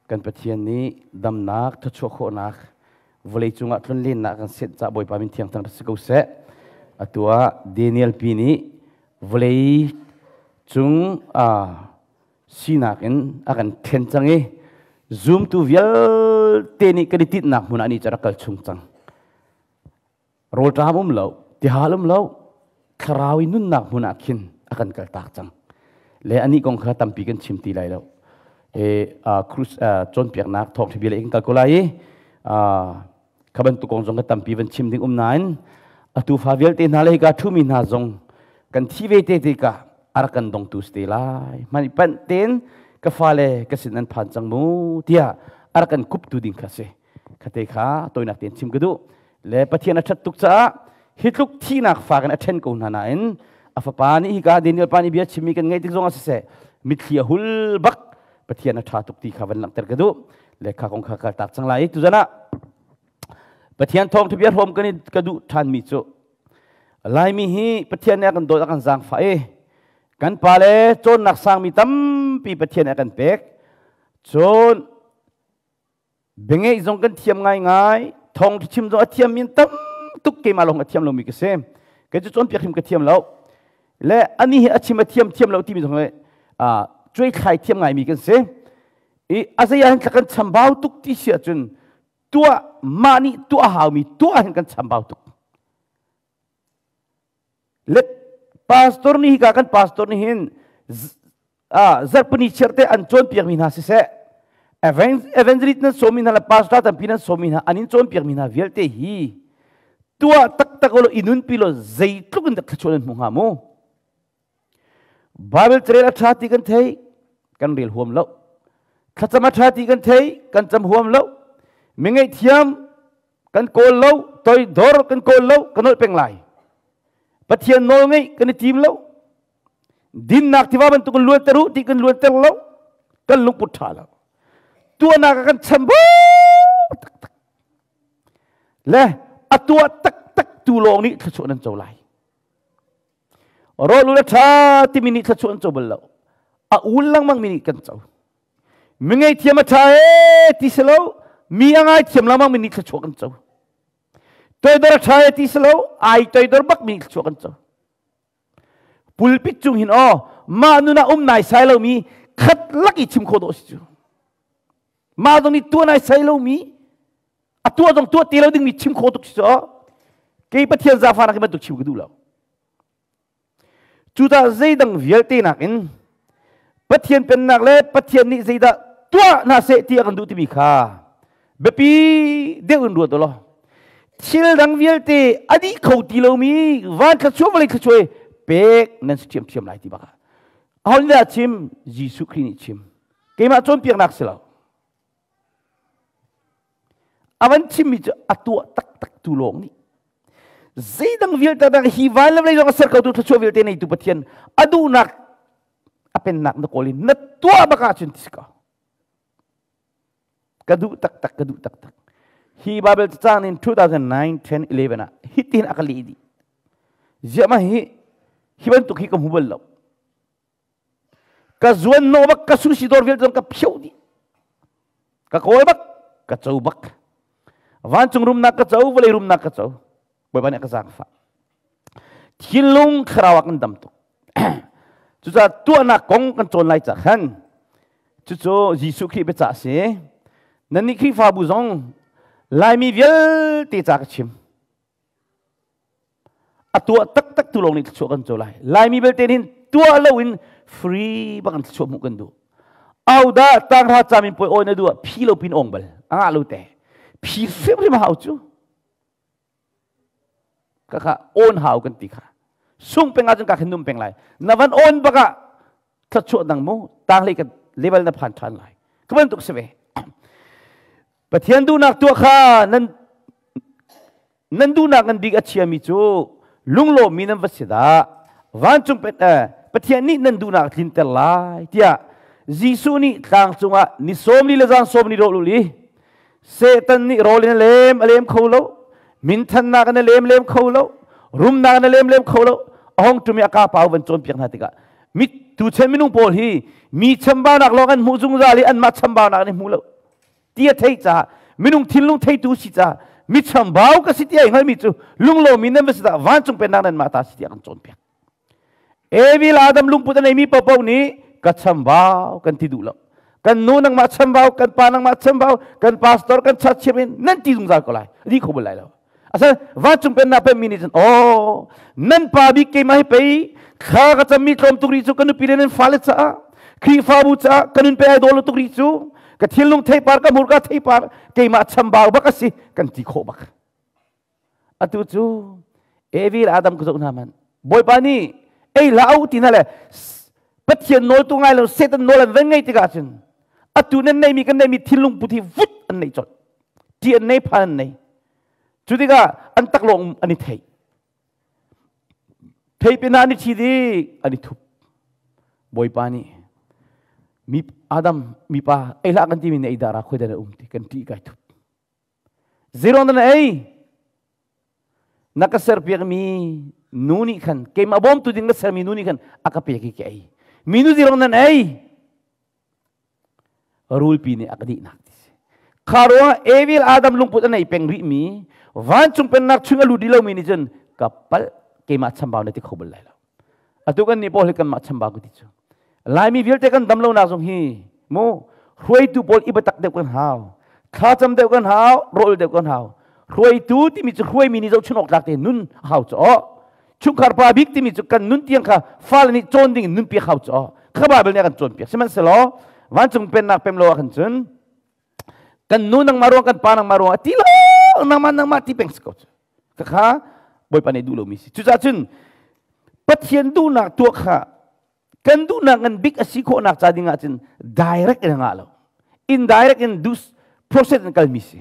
Kan Pathian nih damnak, thluachuah khawhnak, vawlei cungah tlonlennak kan senh ca Bawipa min thiang thang si ko seh. Atu ah Daniel pi nih vawlei cung sinak in a kan then cang i zumtu vialte nih kan i tinhnak hmun ah ni cu rak kal chung cang. Rawlṭam um lo, tihal um lo, thlarau i nunnak hmun ah khin a kan kaltak cang. Le anih kong kha tampi kan chim ti lai lo. E, krus cawnpiaknak thawngṭha bia le kan kal ko lai i kha bantuk kong zong ka tampi van chim ding um nain atu fa vialte hna le hika ṭhumi hna zong kan thi ve te tikah a rak kan dongtu si te lai. Hmanh panh tein ka fale ka sin an phan cang mu tiah a rak kan kuptu ding kha si. Khate kha toinak tein chim ka duh. Le Pathian a ṭhat tuk caah hi tluk thihnak fak in a ṭhen ko hna nain a fapa nih hika Daniel pa nih bia chimmi kan ngaih tik zong ah siseh mitthli a hul bak. Pathian a ṭha tuk ti kha van langhter ka duh. Le kha kong kha kaltak cang lai. Tuzan ah Pathian thawngṭha bia hrawm kan i ka duh ṭhanmi cu Laimi hi Pathian nih a kan dawt, a kan zaangfah i kan pale cawnnak sangmi tampi Pathian nih a kan pek. Cun Biangeih zong kan thiam ngaingai, thawng chim zong a thiam min tam tuk, keimah lawng a thiam lomi ka si. Kei cu cawnpiak hrim ka thiam lo. Le ani hi a chim a thiam thiam lo timi zong le cuai thlai thiam ngaimi kan si. I a zei ah hin kan chambau tuk ti si ahcun tuah mah nih tuah haumi tuah hin kan chambau tuk. Le pastor nih hika kan pastor nih hin zarhpini chiarte an cawnpiakmi hna siseh, evangelist nan sawmmi hna le pastor tampi nan sawmmi hna an in cawnpiakmi hna vialte hi tuah taktak lo i nunpi lo zeitluk in dak thluachuah nan hmu hnga mu. Bible carel a ṭha ti kan thei, kan rel huam lo. Thlacam a ṭha ti kan thei, kan cam huam lo. Mi ngaihthiam kan kawl lo, toidor kan kawl lo, kan nolh peng lai. Pathian nawl ngeih kan i tim lo. Dinnak tiva bantuk in luanter u ti kan luanter lo, kan lungput ṭha lo. Tuahnak ah kan chambau taktak. Le a tuah taktak tu lawng nih thluachuah nan co lai. Rawl ul a ṭha timi nih thluachuah an co bal lo. A ul lengmang mi nih kan co. Mi ngaihthiam a ṭha ee ti si lo, mi a ngaithiam lengmang mi nih thluachuah kan co. Toidor a ṭha ee ti si lo, ai toidor bak mi nih thluachuah kan co. Pulpit cung hin aw mah nun ah um naisai lomi khat lak i chim khawh dawh si cu. Mah zong nih tuah naisai lomi a tuah zong tuah ti lo dingmi chim khawh tuk si cu. Kei Pathian zaangfahnak hi bantuk chim ka duh lo. Cucaah zeidang vialte nakin Pathian pennak le Pathian nih zeidah tuah hna seh ti a kan duh timi kha biapi deuh in ruat u law thil dang vialte a dih kho ti lomi van thluachuah, vawlei thluachuah pek nan si ṭhiamṭhiam lai ti bak ah aho nih dah chim? Jesuh Khrih nih chim, keimah cawnpiaknak si lo. A van chimmi cu a tuah taktak tu lawng nih zeidang vialte dang hi van le vawlei zong a ser khotu, thluachuah vialte neitu Pathian a duhnak, a pennak na kawl i na tuah bak ahcun ti si ko. Ka duh taktak, ka duh taktak. Hi Bible cacang in 2009, 10, 11 ah hitin a ka leh dih. Ziah ma hi hi bantuk hi ka hmu bal lo. Ka zuan no bak, ka sushi dawr vialte zong ka phio dih, ka kawl bak, ka co bak. Vancung rumnak ka co, vawlei rumnak ka co. Bawipa nih a ka zaangfah, thinlung thlarau ah kan dam tuk. Cucaah tuahnak kong kan cawn lai ca khan cucu Jesuh Khrih biacah a si. Nannih Khrihfabu zong, Laimi vialte ca ka chim, a tuah taktak tu lawng nih thluachuah kan co lai. Laimi belte hin tuah loin free bak in thluachuah hmuh kan duh. Au dah tanghra camin puai awi na duh ah phi lo pin ong bal a ngah lo te. Phi hrimhrim hau cu ka kha on hau kan ti kha. Sung peng ahcun ka khin num peng lai. Na van on bak ah thluachuah dang mu tanglei kan level na phan ṭhan lai. Ka bantuk si ve. Pathian duhnak tuah kha nan nan duhnak ngan bik a chiami cu lunglawmmi nan va si dah! Vancung Pathian nih nan duhnak a tlinter lai tiah Jesuh nih tlang cungah ni 40 le zan 40 rawl ul i Satan nih rawl in a lem, a lem kho lo. Minthannak in a lem, lem kho lo. Rumnak in a lem, lem kho lo. A hong ṭum i a ka pau van cawnpiak hna tikah mit tu chen minung pawl hi mi chambaunak lawng an hmuh zungzal i anmah chambaunak an i hmu lo. Ti a theih caah minung thinlung theitu si caah mi chambau ka si ti ai hngalmi cu lunglomi nan va si dah vancung pennak nan mah ta si tiah kan cawnpiak. Evi le Adam lungput a neimi paohpaoh nih ka chambau kan ti duh lo. Kan nu nangmah chambau, kan pa nangmah chambau, kan pastor, kan church chairman nan ti zungzal ko lai. Di kho bal lai lo. Asa vancung pennak pemmi nih cun oh nan pa bik keimah hi pei thla ka cammi tlawm tuk rih cu ka nupi le nan fale caah Khrihfabu caah ka nun pe ai daw lo tuk rih cu ka thinlung theipar ka hmurka theipar keimah chambau bak a si kan ti khawh bak. Atu cu Evi le Adam ka zoh hna man. Bawipa nih ei hlah u ti hna le Pathian nawl tu ngai lo Satan nawl an van ngei tikah cun atu nan neimi kan neimi thinlung put hi vut an neih colh. Ti an nei phan an nei. Cu tikah an taklawng an i thei. Thei pinah an i thi dih an i thup. Bawipa nih mi Adam mipa ei hlah kan timi na ei dara khoi dah na um ti kan ti kai thup. Zeiruang dah na ei? Na ka serpiakmi nu nih khan keimah bawmtu ding na sermi nu nih khan a ka pek i ka ei. Minu zeiruang nan ei? Rulpi nih a ka dihnak ti si. Kha ruang Evil Adam lungput a nei peng rihmi vancung pennak chung a lut rih lomi nih cun ka palh keimah chambau na ti kho bal lai lo. Atu kan nih pawl hi kanmah chambau ka ti cu. Laimi vialte kan dam lonak zong hi mu hruaitu pawl i biatak deuh kan hau. Thlacam deuh kan hau, rawl deuh kan hau. Hruaitu timi cu hruaimi nih zohchun awk tlak te nun a hau cu. Chungkhar pa bik timi cu kan nun tiang kha fale nih cawn ding in nun piak hau cu. Kha Bible nih a kan cawnpiak. Sihmanhsehlaw vancung pennak pem lo ah khan cun kan nu nangmah ruang kan pa nangmah ruang a ti lo nangmah nangmah ti peng si ko cu. Khakha Bawipa nih duh lomi si. Cucaah cun Pathian duhnak tuah kha kan duhnak ngan bik a si khawhnak ca ding ah cun direct in a ngah lo. Indirect in dus process in kalmi si.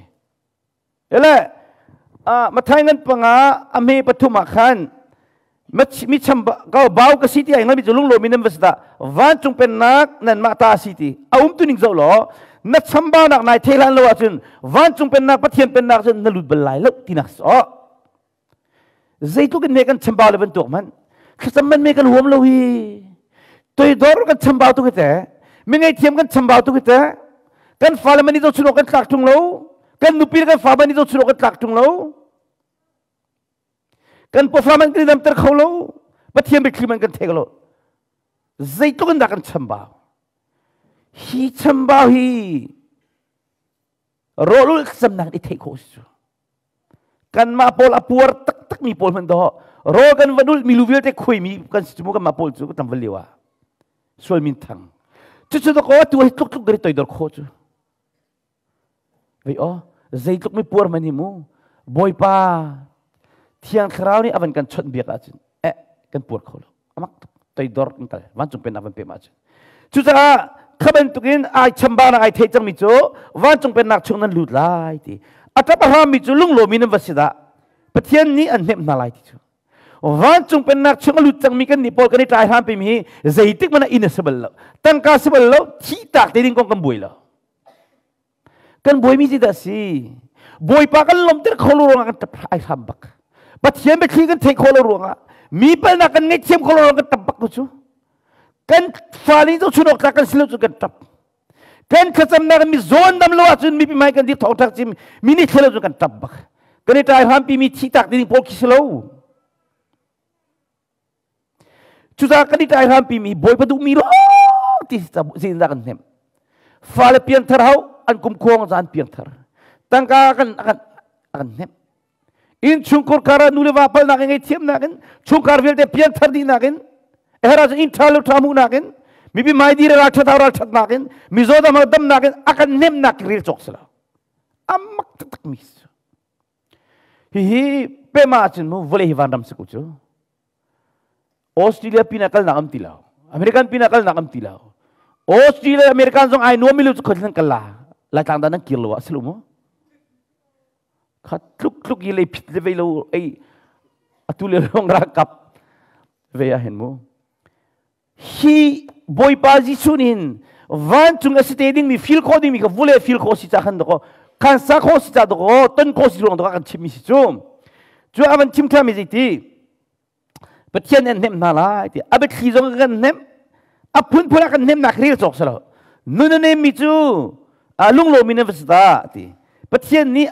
Ele Mathai ngan panga a me pathum ah khan mi cham ka bau ka si ti ai ngai mi cu lunglomi nan va si dah vancung pennak nan mah ta si ti a um tu ning zoh law na chambaunak nai thei hlan lo ahcun vancung pennak Pathian pennak cun na lut bal lai lo tinak so zeitluk in me kan chambau le bantuk man thlacam man me kan huam lo hi toidor kan chambau tu te mi ngei thiam kan chambau tu te kan fale mani zo chuno kan tlak tung lo kan nupi kan fa mani zo chuno kan tlak tung lo kan pawfa man kan damter kho lo Pathian biathli man kan thei lo zeitluk in dah kan chambau hi chambau hi rawlul thlacamnak i theih khawh si cu kanmah pawl a puar taktak mi pawl hmanh dawh rawl kan van ulh milu vialte khuai mi kan si cu mu kanmah pawl cu kan van lio ah sual min thang cucu dakaw atu hi tluk tluk gari toidor khawh cu Vei aw, zeitluk mi puar man hi mu. Bawipa Thiang Thlarau nih a van kan chawnh biak ahcun eh kan puar kho lo. Amak tuk toidor kan kal vancung pennak van pem ahcun. Cucaah kha bantukin ai chambaunak ai thei cangmi cu vancung pennak chung nan lut lai ti. A ṭap a hrammi cu lunglawmi nan va si dah. Pathian nih an hnemh hna lai ti cu. Vancung pennak chung a lut cangmi kan nih pawl kan i tlai hram pimi hi zeitik hmanh ah inn a si bal lo. Tangka si bal lo, thih tak te ding kong kan buai lo. Kan buaimi si dah si. Bawipa kan lawmter kho lo ruangah kan ṭap ai hram bak. Pathian biathli kan theih khawh lo ruangah mi palnak kan ngaihthiam khawh lo ruangah kan ṭap bak ko cu. Kan fale cu chun awk tlak kan si lo cu kan ṭap. Kan thlacamnak mi zawn dam lo ahcun mipi hmai kan dir thawngṭha chim mi nih thil lo cu kan ṭap bak. Kan i ṭai hrampi mi thih tak ding pawl khi si lo. Cucaah kan i tlai hrampi mi Bawipa duhmi lawng ti zeitindah kan hnemh. Fale piangthar hau an kum khuang zan piangthar. Tangka kan kan kan hnemh. Inn chungkhur kar ah nu le va palnak in ngei nak in chungkhar vialte piangthar dih nak in ehra cu inn tha lo tha hmuh nak in mipi mai dir ral that ral that nak in mizaw dam dam nak in a kan hnemh nak rel cawk sila amak taktak mi Hihi pema ahcun mu vawlei hi vanram si ko cu. Australia pin ah kalnak am ti lo. American pin ah kalnak am ti lo. Australia American zong ai nuam mi lu cu khon kal la. Laitlang dan nan kir lo ah silu mu. Kha tluk tluk i lei phit le vei lo ei atu le long ra kap ve ah hin mu. Hi Bawipa Jesuh nih hin vancung a si te dingmi feel khawh dingmi kha vule feel khawh si ca khan dakaw khan sa khawh si ca dakaw ton khawh si ruang dakaw kan chimmi si cu cu a van chim ṭhami zeiti Pathian nih an hnemh hna lai ti a biathli zong kan hnemh a phunphun ah kan hnemnak rel cawk si lo nun a nemmi cu Lunglawmi nan va si ta ti. Pathian nih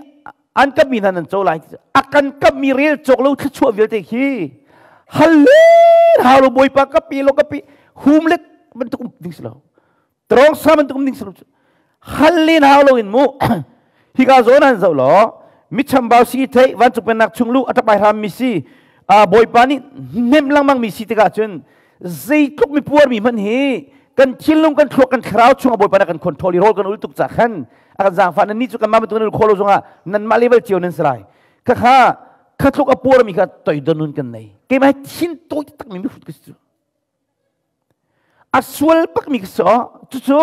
an kammi hna nan co lai ti. A kan kammi rel cawk lo thluachuah vialte khi hal len hau lo Bawipa ka pi lo ka pi hum let bantuk um ding si lo. Trong sa bantuk um ding si lo. Hal len hau lo in mu hika zawn han zoh law mi chambau si thei vancung pennak chung lu a ṭapai hram mi si Bawipa nih hnem lengmang mi si tikah cun zeitluk mi puar mi hmanh hi kan thinlung kan thluak kan thlarau chungah Bawipa nih kan control i rawl kan ul tuk ca khan a kan zaangfah nan nih cu kanmah bantuk nan ul khawh lo zongah nanmah level cio nan si lai. Khakha khatluk a puar mi kha toidor nun kan nei. Keimah thin tawi tak mi mihrut ka si cu. A sual bak mi ka si cucu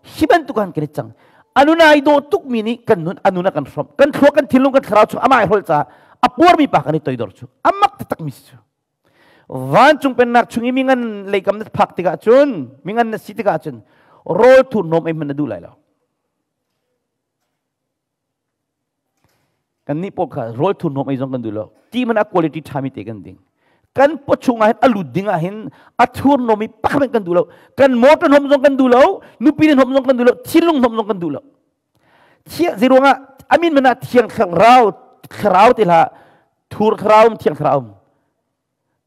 hi bantuk han kan i cang. Anun ai dawh tuk mi nih kan nun anun a kan hrawmh, kan thluak, kan thinlung, kan thlarau chung amah ai hol caah a puar mi pa kan i toidor cu amak taktak mi si cu. Vancung pennak chung i mingan leikam na phak tikah cun, mingan na si tikah cun rawl thurhnawm ei hmanh na duh lai lo. Kan nih pawl kha rawl thurhnawm ei zong kan duh lo. Ti man a quality ṭhami te kan ding. Kan pawchung ah hin a lut ding ah hin a thurhnawm i pakhat kan duh lo. Kan motor hnawm zong kan duh lo, nupi hnawm zong kan duh lo, thinlung hnawm zong kan duh lo. Thiang zeiruangah amin man ah thiang thlarau thlarau te hlah, thur thlarau um, thiang thlarau um.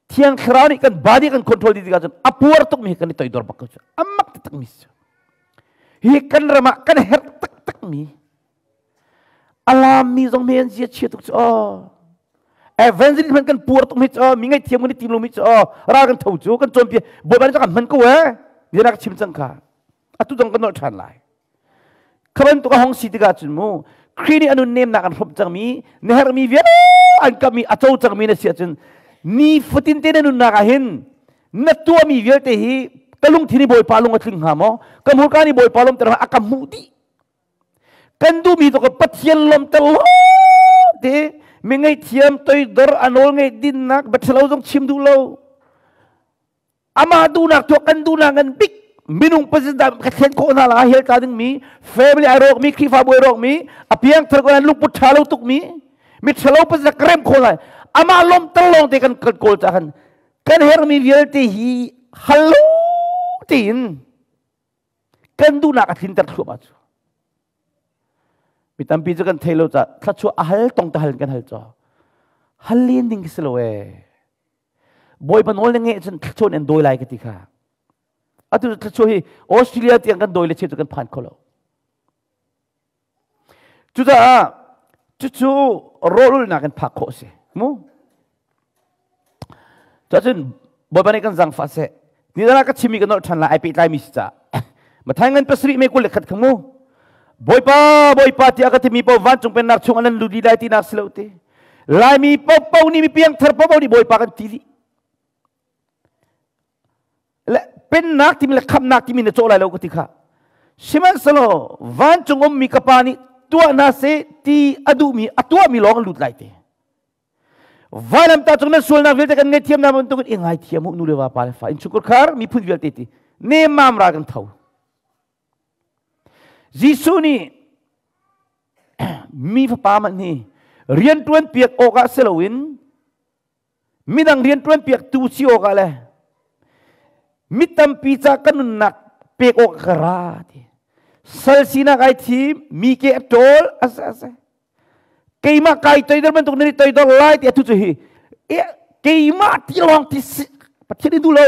Thiang thlarau nih kan body kan control dih tikah cun a puar tukmi kan i toidor bak ko cu. A mak taktak mi si. Hi kan ram ah kan herh taktak mi alam mi zong men zia chia tuk cu aw. Evangelist hman kan puar tuk mi cu aw, mi ngaihthiam kan i tim lo mi cu aw, ral kan tho cu kan cawnpi Bawipa nih kan hman ko eh. Bia ka chim cang kha. Atu zong kan nolh ṭhan lai. Kha bantuk a hong si tikah cun mu Khrih nih a nunnemnak an hrawmh cangmi, na herhmi vialte an kammi a co cangmi na si ahcun ni fatin te na nunnak ah hin na tuahmi vialte hi ka lungthin i Bawipa lung a tling hnga maw? Ka hmurka nih Bawipa lawmter a ka hmuh dih. Kan duhmi tu ka Pathian lawmter lo te mi ngaihthiam toidor a nawl ngeih dinnak biaṭhalo zong chim duh lo. Amah duhnak tuah kan duhnak ngan bik minung president ka thlen khawh hna la hel tla ding mi family ai rawk mi Khrihfabu ai rawk mi a piang thar ko lungput tha lo tuk mi mi thalo president ka rem khawh lai amah lom tal lawng te kan kawl ca kan kan herh mi vialte hi hallo tein kan duhnak a tlinter thluahmah cu mi tampi cu kan thei lo ca thluachuah a hal tong ta hal kan hal cho hal len ding si lo e. Bawipa nawl na ngeih cun thluachuah in an dawi lai ka ti kha. Atu thluachuah hi Australia tiang kan dawi le cheu cu kan phan kho lo. Cucaah cucu rawlulnak in phak khawh a si. Mu? Cuacun Bawipa nih kan zangfah seh. Ni dara ka chimi ka nolh ṭhan lai ai pehtlai mi si caah. Matthai ngan pasarih me 21 kha mu. Bawipa, Bawipa tiah ka timi paoh vancung pennak chung an lut dih lai tinak si lo ti. Laimi paohpaoh nih mi piangthar paohpaoh nih Bawipa kan ti dih. Le pennak timi le khamnak timi na cawh lai lo ka ti kha. Sihmanhsehlaw vancung ummi ka pa nih tuah hna seh ti a duhmi a tuahmi lawng an lut lai te. Vailamtah cung nan sualnak vialte kan ngaihthiam hna bantukin i ngaithiam u nu le va pa le fa innchungkhar khar miphun vialte ti nemmam ral kan tho. Jesuh nih mi fapa manh hi rianṭuan piak awkah si loin midang rianṭuan piak tu si awkah le mi tampi ca ka nunnak pek awk ka ra ti. Sal sinak ai thim, mi ke a ṭawl, ase ase. Keimah kai toidor bantuk nan i toidor lai ti atu cu hi keimah ti lawng ti si Pathian i duh lo.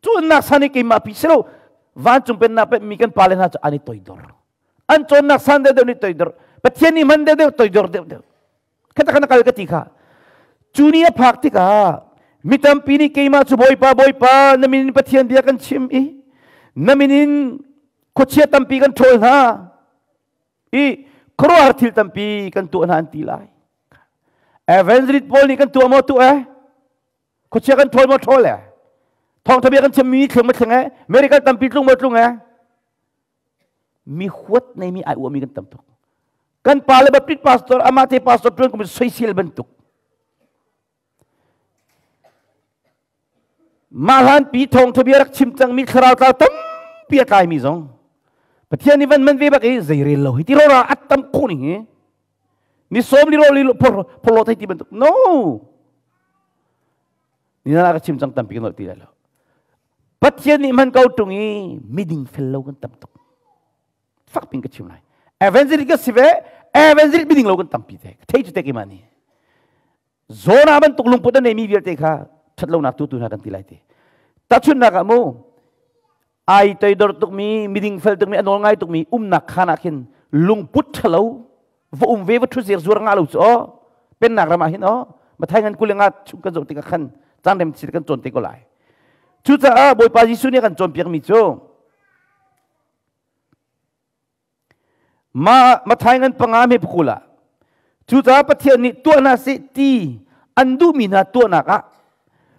Cawnnak san i keimah pi si lo vancung pennak pe mi kan pale hna cu an i toidor. An cawnnak san deuh deuh ni toidor. Pathian nih hman deuh deuh toidor deuh deuh. Khata kana kal ka ti kha. Cu ni a phak tikah mi tampi nih keimah cu Bawipa Bawipa na min in Pathian bia kan chim i na min in khuachia tampi kan ṭhawl hna i khuaruahhar thil tampi kan tuah hna an ti lai. Evangelist pawl nih kan tuah maw tuah eh? Khuachia kan ṭhawl maw ṭhawl eh? Thawngṭha bia kan chimmi thleng maw thleng eh? Miracle tampi tlung maw tlung eh? Mi huat nei mi ai uami kan tam tuk. Kan pa le Baptist pastor amah te pastor ṭuan kum soisel bantuk. Mah hlan pi thawngṭha bia rak chim cangmi thlarau tlau tampi a tlaimi zong Pathian nih van man ve bak i zeirel lo hi ti rora a tam khawh ning hi ni sawm li ro li phorlo thai ti bantuk no ni na ka chim cang tampi ka nolh ti lai lo. Pathian nih hman ko ṭung i miding fel lo kan tam tuk. Fak pin ka chim lai. Evangelist ka si ve, evangelist miding lo kan tampi te. Thei cu te keimah nih. Zona bantuk lungput a neimi vialte kha ṭhatlonak tu tu hna kan ti lai te. Tahchunhnak ah mu, ai toidor tukmi, miding fel tukmi, a nawl ngai tukmi umnak khan ah khin lungput ṭhalo va um ve va ṭhu zir zuar nga lo cu aw pennak ram ah hin aw mathai ngan kul nga chung kan zoh tikah khan caan rem thil kan cawn te ko lai. Cucaah Bawipa Jesuh nih a kan cawnpiakmi cu Ma Mathai ngan panga me pakul ah cucaah Pathian nih tuah hna seh ti an duhmi hna tuahnak ah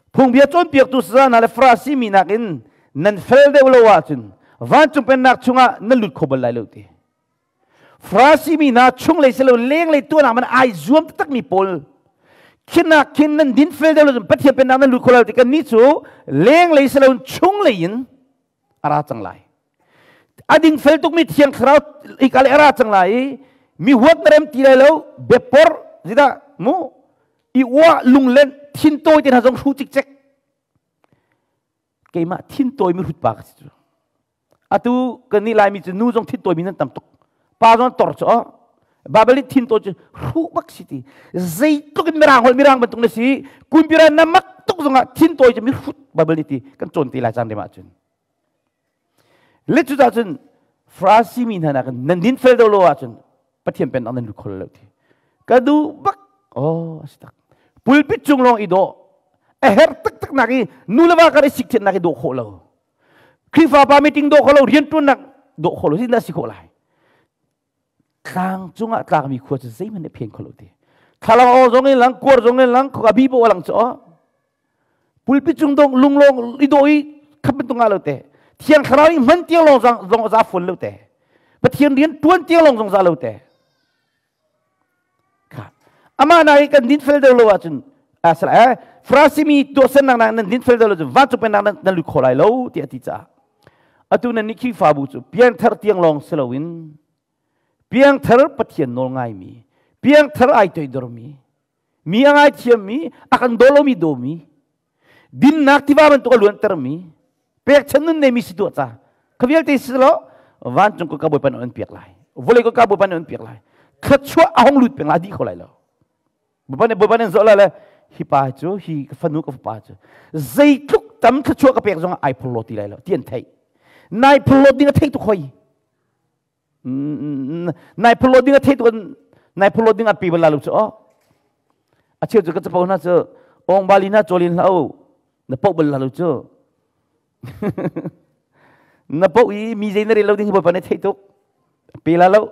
phungbia cawnpiaktu saza hna le Farasi mi nakin nan fel deuh lo ahcun vancung pennak chungah nan lut kho bal lai lo ti. Farasi mi hna chunglei si lo lenglei tuahnak man ai zuam taktakmi pawl khinak khin nan din fel deuh lo cun Pathian pennak nan lut kho lo ti kan nih cu lenglei si lo chunglei in a ra cang lai. A dingfel tukmi thiang thlarau hika le a ra cang lai i mi huat na rem ti lai lo biapor zidah mu i uah lunglen thin tawi te hna zong hru cikcek keimah thin tawi mi hrut pa ka si cu atu kan nih laimi cu nu zong thin tawi mi nan tam tuk pa zong tor cu Bible nih thin tawi cu hruh bak si ti zeitluk in mirang holh mirang bantuk na si kumpira na mak tuk zongah thin tawi cu mi hrut Bible nih ti kan cawn te lai caan rem ahcun Le cucah cun Farasi mi hna nakin nan din fel lo ahcun Pathian pennak nan lut kho lo ti. Ka duh bak. Oh, a si tak. Pulpit cung lawng i dawh. A her taktak nak i nu le va kar i sikthiat nak i dawh khawh lo. Khrihfa pa meeting dawh khawh lo, riantuannak dawh khawh lo, zeitindah si khawh lai? Tlang cungah tlakmi khua cu zeihmanh nih phen kho lo ti. Thlalang aw zong in lang, kuar zong in lang, khuka bi bo lang cu aw. Pulpit cung dong lunglong i do i khap bantuk nga lo te. Thiang thlarau i hman tiang lawng zong za fun lo te. Pathian rian tuan tiang lawng zong za lo te. Kha. Ama na i kan din fel deuh lo ahcun asala eh Farasimi tuahsernak nak nan din fel deuh lo cun vancung pennak nan nan lut kho lai lo tiah a ti caah atu nan nih Khrihfabu cu piangthar tiang lawng si loin piangthar Pathian nawl ngaimi piangthar ai toidormi mi a ngaithiammi a kan daw lomi dawmi dinnak tiva bantuk a luantermi pekchan nun neimi si tuah ca kha vialte si lo vancung ko ka bawipa nih an piak lai vawlei ko ka bawipa nih an piak lai thluachuah a hong lut peng lai dih kho lai lo bawipa nih bawipa nih zoh lai le hi pa cu hi ka fanu ka fapa cu zeitluk tam thluachuah ka pek zong ai phur lo ti lai lo ti an theih nai phur lo ding a theih tuk hoi Nai phullo ding a thei tuk nai phullo ding a pi bal la lo cu o a cheu cu ka capo hna cu ong bali na cawlin hlah u na poh bal la lo cu na poh i mi zei na rel lo ding hi bawipa nih thei tuk pe la lo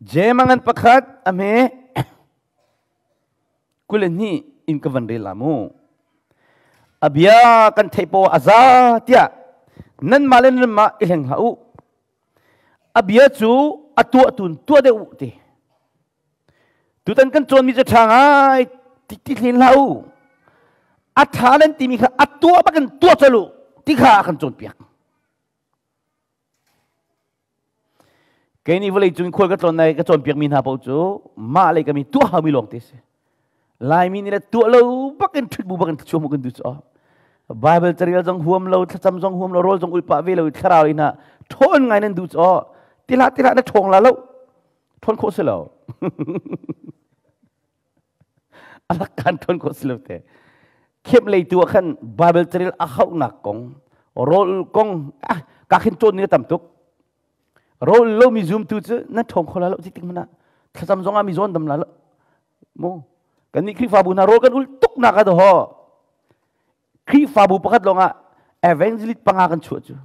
Jemangan pakhat a hme 22 in ka van rel la mu. A bia kan theih po a za tiah nanmah le nanmah i hleng hlah u. A bia cu a tuah tun tuah deuh u ti. Tutan kan cawnmi cu ṭha ngai ti ti hlen hlah u. A ṭha nan timi kha a tuah bakin tuah colh u ti kha a kan cawnpiak. Kei nih vawlei cung khual ka tlawn lai ka cawnpiakmi hna paoh cu mah le kami tuah haumi lawng te si. Laimi nih le tuah lo bakin ṭhut bu bakin thluachuah mu kan duh cu. Bible carel zong huam lo, thlacam zong huam lo, rawl zong ulh pah ve lo, thlarau in ha ṭhawn ngai nan duh cu. Tihlah tihlah na ṭhawng la lo. Ṭhawn khawh si lo. A lak kan ṭhawn khawh si lo te. Khep lei tu ah khan Bible carel a hauhnak kong, rawl kong, ah, ka khin cawn ni tam tuk. Rawl lo mi zumtu cu na ṭhawng kho la lo tik hmanh ah thlacam zong ah mi zawn dam la lo. Mu kan nih Khrihfabu hna rawl kan ul tuk nak ah ho. Khrihfabu pakhat lawng ah evangelist panga kan chuah cu.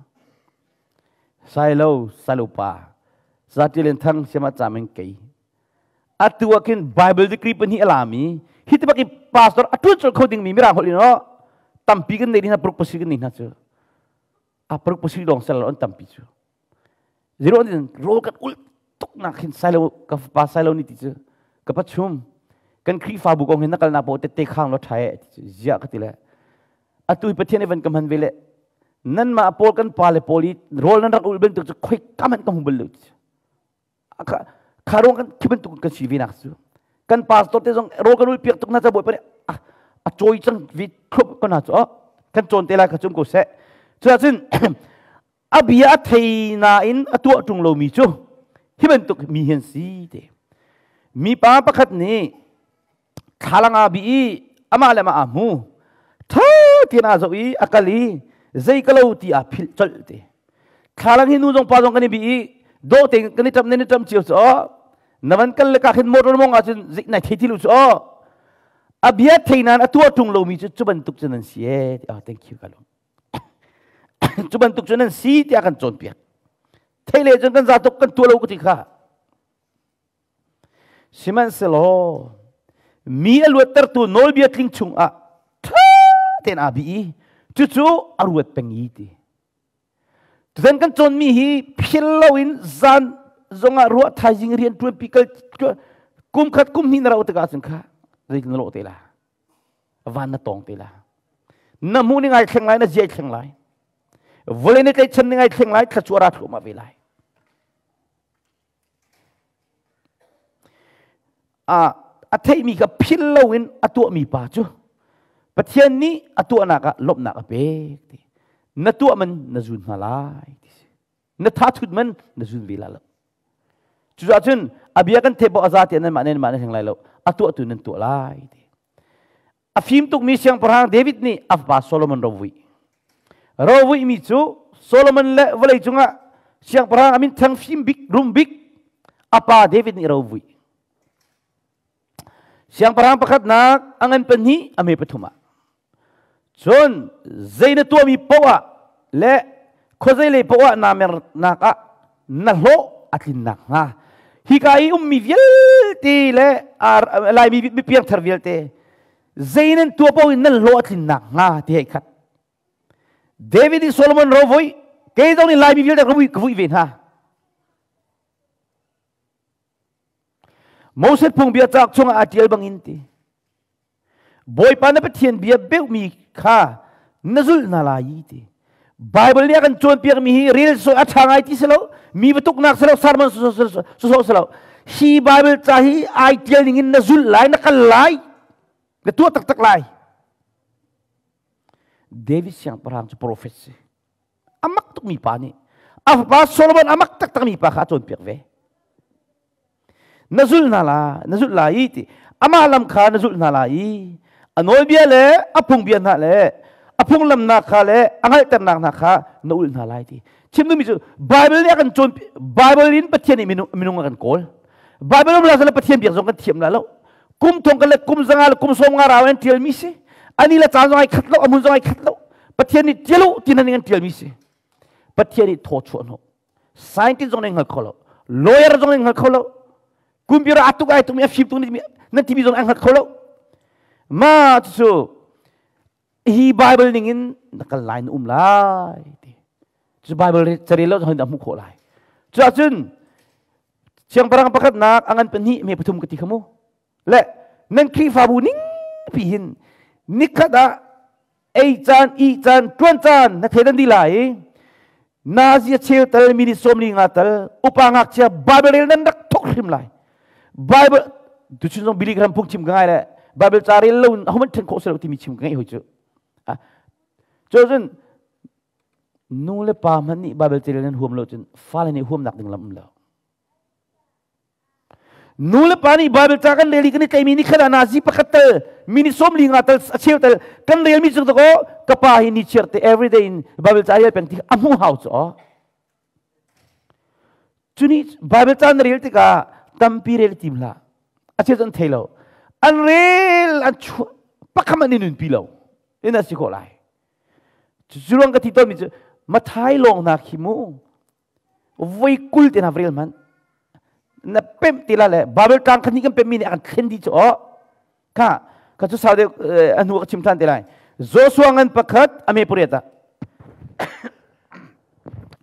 Sailo, Sailo pa, Zatilen Thang siama chameng kei. Atu ah khin Bible degree pahnih a lami hi ti bak i pastor a ṭuan colh kho dingmi mirang holh in oh tampi kan nei hna paruk pasarih kan nei hna cu a paruk pasarih lawng sel an tampi cu zero an rawl kan ul tuk nak hin sailo ka pa sailo ni ti cu ka pa chum kan Khrihfabu kong hin na kalnak paoh tette khang lo ṭha e ti cu ziah ka ti le atu hi Pathian i van ka hman ve le nanmah pawl kan pa le pawl i rawl nan rak ul bantuk cu khoi ka hmanh ka hmu bal lo ti cu. Kha ruang kan khi bantuk kan si ve nak cu. Kan pastor te zong ro kan ul piak tuk na ca bawi pa nih a cawi cang vi thlup ko na cu kan cawn te lai kha cum ko seh. Cuahcun a bia a thei nain a tuah ṭung lomi cu hi bantuk mi hi an si te. Mipa pakhat nih thlalang aa bih i amah le amah aa hmu. Tha tian aa zoh i a kal i zei ka lo ti aa philh colh te. Thlalang hi nu zong pa zong kan i bih i dawh tein kan i ṭam nan i ṭam cio cu aw na van kal le ka khin motor mong ahcun zik nai thei ti lu cu aw a bia thei nain a tuah ṭung lomi cu cu bantuk cu nan si ee. Oh, thank you ka lung. Cu bantuk cu nan si tiah kan cawnpiak. Thei le cun kan za tuk kan tuah lo ka ti kha. Sihmanhsehlaw mi a luattertu nawlbia tling chungah ṭha tein aa bih i cucu a ruat peng i ti. Tutan kan cawnmi hi phil loin zan zongah ruah thaizing rian ṭuanpi kal kum khat kum hnih na rauh tikah cun kha zeitin na lawh te la? Van na tawng te la. Na hmuh ning ai thleng lai, na zia ai thleng lai. Vawlei na tlaihchan ning ai thleng lai, thluachuah ra thluahmah ve lai. A theihmi kha phil loin a tuahmi pa cu Pathian nih a tuahnak ah lawmhnak a pek ti. Na tuah man na zun hna lai ti si. Na tha thut man na zun ve la lo. Cucaah cun a bia kan theih poh a za tiah nan mah nan mah nan heng lai lo. A tuah tu nan tuah lai ti. A fim tukmi siangpahrang David nih a fapa Solomon rovui. Rovui mi cu Solomon le vawlei cungah siangpahrang a min thang fim bik, rum bik a pa David nih rovui. Siangpahrang pakhatnak a ngan pahnih a me pathum ah. Cun zei na tuahmi poah ah le khuazei lei poah ah naa mernak ah na hlawh a tlin nakhnga hika i ummi vialte le Laimi mipiangthar vialte zei nan tuah paoh in nan hlawh a tlin nakhnga ti hei khat. David i Solomon rovui kei zong nih Laimi vialte ka vui ve hna. Moses phungbia cauk chungah aa ṭial bangin ti. Bawipa na Pathian bia beuhmi kha na zulh hna lai i ti. Bible nih a kan cawnpiakmi hi rel so a ṭha ngai ti si lo, mi va tuknak si lo, sermon sawsawh si lo. Hi Bible ca hi ai ṭial ning in na zulh lai, na kal lai, na tuah taktak lai. David siangpahrang cu prophet si. A mak tukmi pa nih a fapa Solomon a mak taktakmi pa kha a cawnpiak ve. Na zulh hna la, na zulh lai i ti. Amah lam kha na zulh hna lai i a nawlbia le a phungbia hna le a phunglamnak kha le a hngalhternak hna kha na ulh hna lai ti. Chim duhmi cu Bible nih a kan cawn Bible in Pathian nih minung a kan kawl. Bible um la Pathian biak zong kan thiam la lo. Kum thong kan le kum zanga le kum sawm nga rau an tialmi si. Ani le caan zong ai khat lo, a mun zong ai khat lo. Pathian nih tial u ti nan an tialmi si. Pathian nih thaw chuah hnawh. Scientist zong nih hngal kho lo. Lawyer zong nih hngal kho lo. Computer a tuk ai tuk mi a fim tuk mi nan timi zong an hngal kho lo. Ma cu hi Bible ning in na kal lai na um lai ti. Cu Bible carel lo zong in hmuh khawh lai. Cu ahcun siangpahrang pakhatnak a ngan pahnih me pathum ka ti kha mu. Le nan Khrihfabu ning pi hin nikhat ah ei caan i caan tuan caan na thei dan di lai nazi cheu tal minute 45 tal upa ngakchia Bible rel nan rak thok hrim lai. Bible tuchun zong Billy Graham phung chim ka ngai le Bible ca rel lo in ahohmanh then khawh si lo timi chim ka ngai hoi cu. Cun nu le pa hmanh nih Bible ca rel nan huam lo cun fale nih huamnak ding lam um lo. Nu le pa nih Bible ca kan rel i kan i tleimi ni khat ah nazi pakhat tal minute 45 tal a cheu tal kan relmi cu ko ka pa hi ni chiar te everyday in Bible ca rel peng ti a hmu hau cu cu ni Bible ca na rel tikah tampi rel tim hlah a cheu an thei lo an rel an chuah pakham an i nunpi lo in a si khawh lai cu ruang ka ti tawnmi cu Mathai lawng nak hi mu voi 20 te na rel man na pem ti la le Bible tlang khan ni kan pem mi nih a kan thlen di cu o kha ka cu sau de a hnu ka chim than te lai. Joshua ngan pakhat a me puriat ah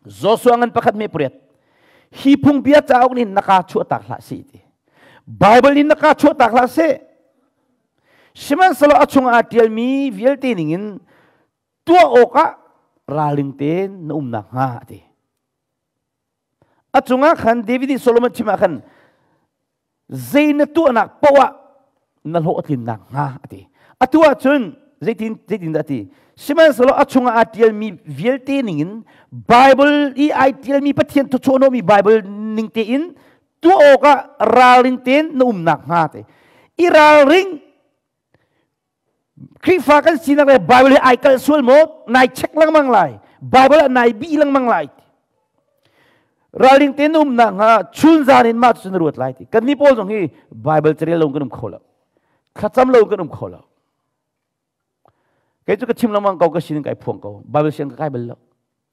Joshua ngan pakhat me puriat hi phung bia cauk nih na ka chuah tak hlah si ti. Bible in na ka chuah tak hlah si, sihmanhsehlaw a chungah aa ṭialmi vialte ningin tuah awkah ralring tein na um nakhnga a ti. A cungah khan David nih Solomon chim ah khan. Zei na tuahnak poah ah na hlawhtlinnak hnga a ti. Atu ahcun zeitin zeitin dah a ti? Sihmanhsehlaw a chungah aa ṭialmi vialte ningin Bible i ai ṭialmi Pathian thawchuahhnawhmi Bible ning tein tuah awkah ralring tein na umnak hnga ti. I ralring Khrihfa kan sinak le Bible hi ai kalh sual maw? Nai check lengmang lai. Bible ah nai bih lengmang lai. Ralring tein um nak hnga chun zan in mah cu na ruat lai ti. Kan nih pawl zong hi Bible carel lo kan um kho lo. Thlacam lo kan um kho lo. Kei cu ka chim lengmang ko ka sin kai phuang ko. Bible siang ka kai bal lo.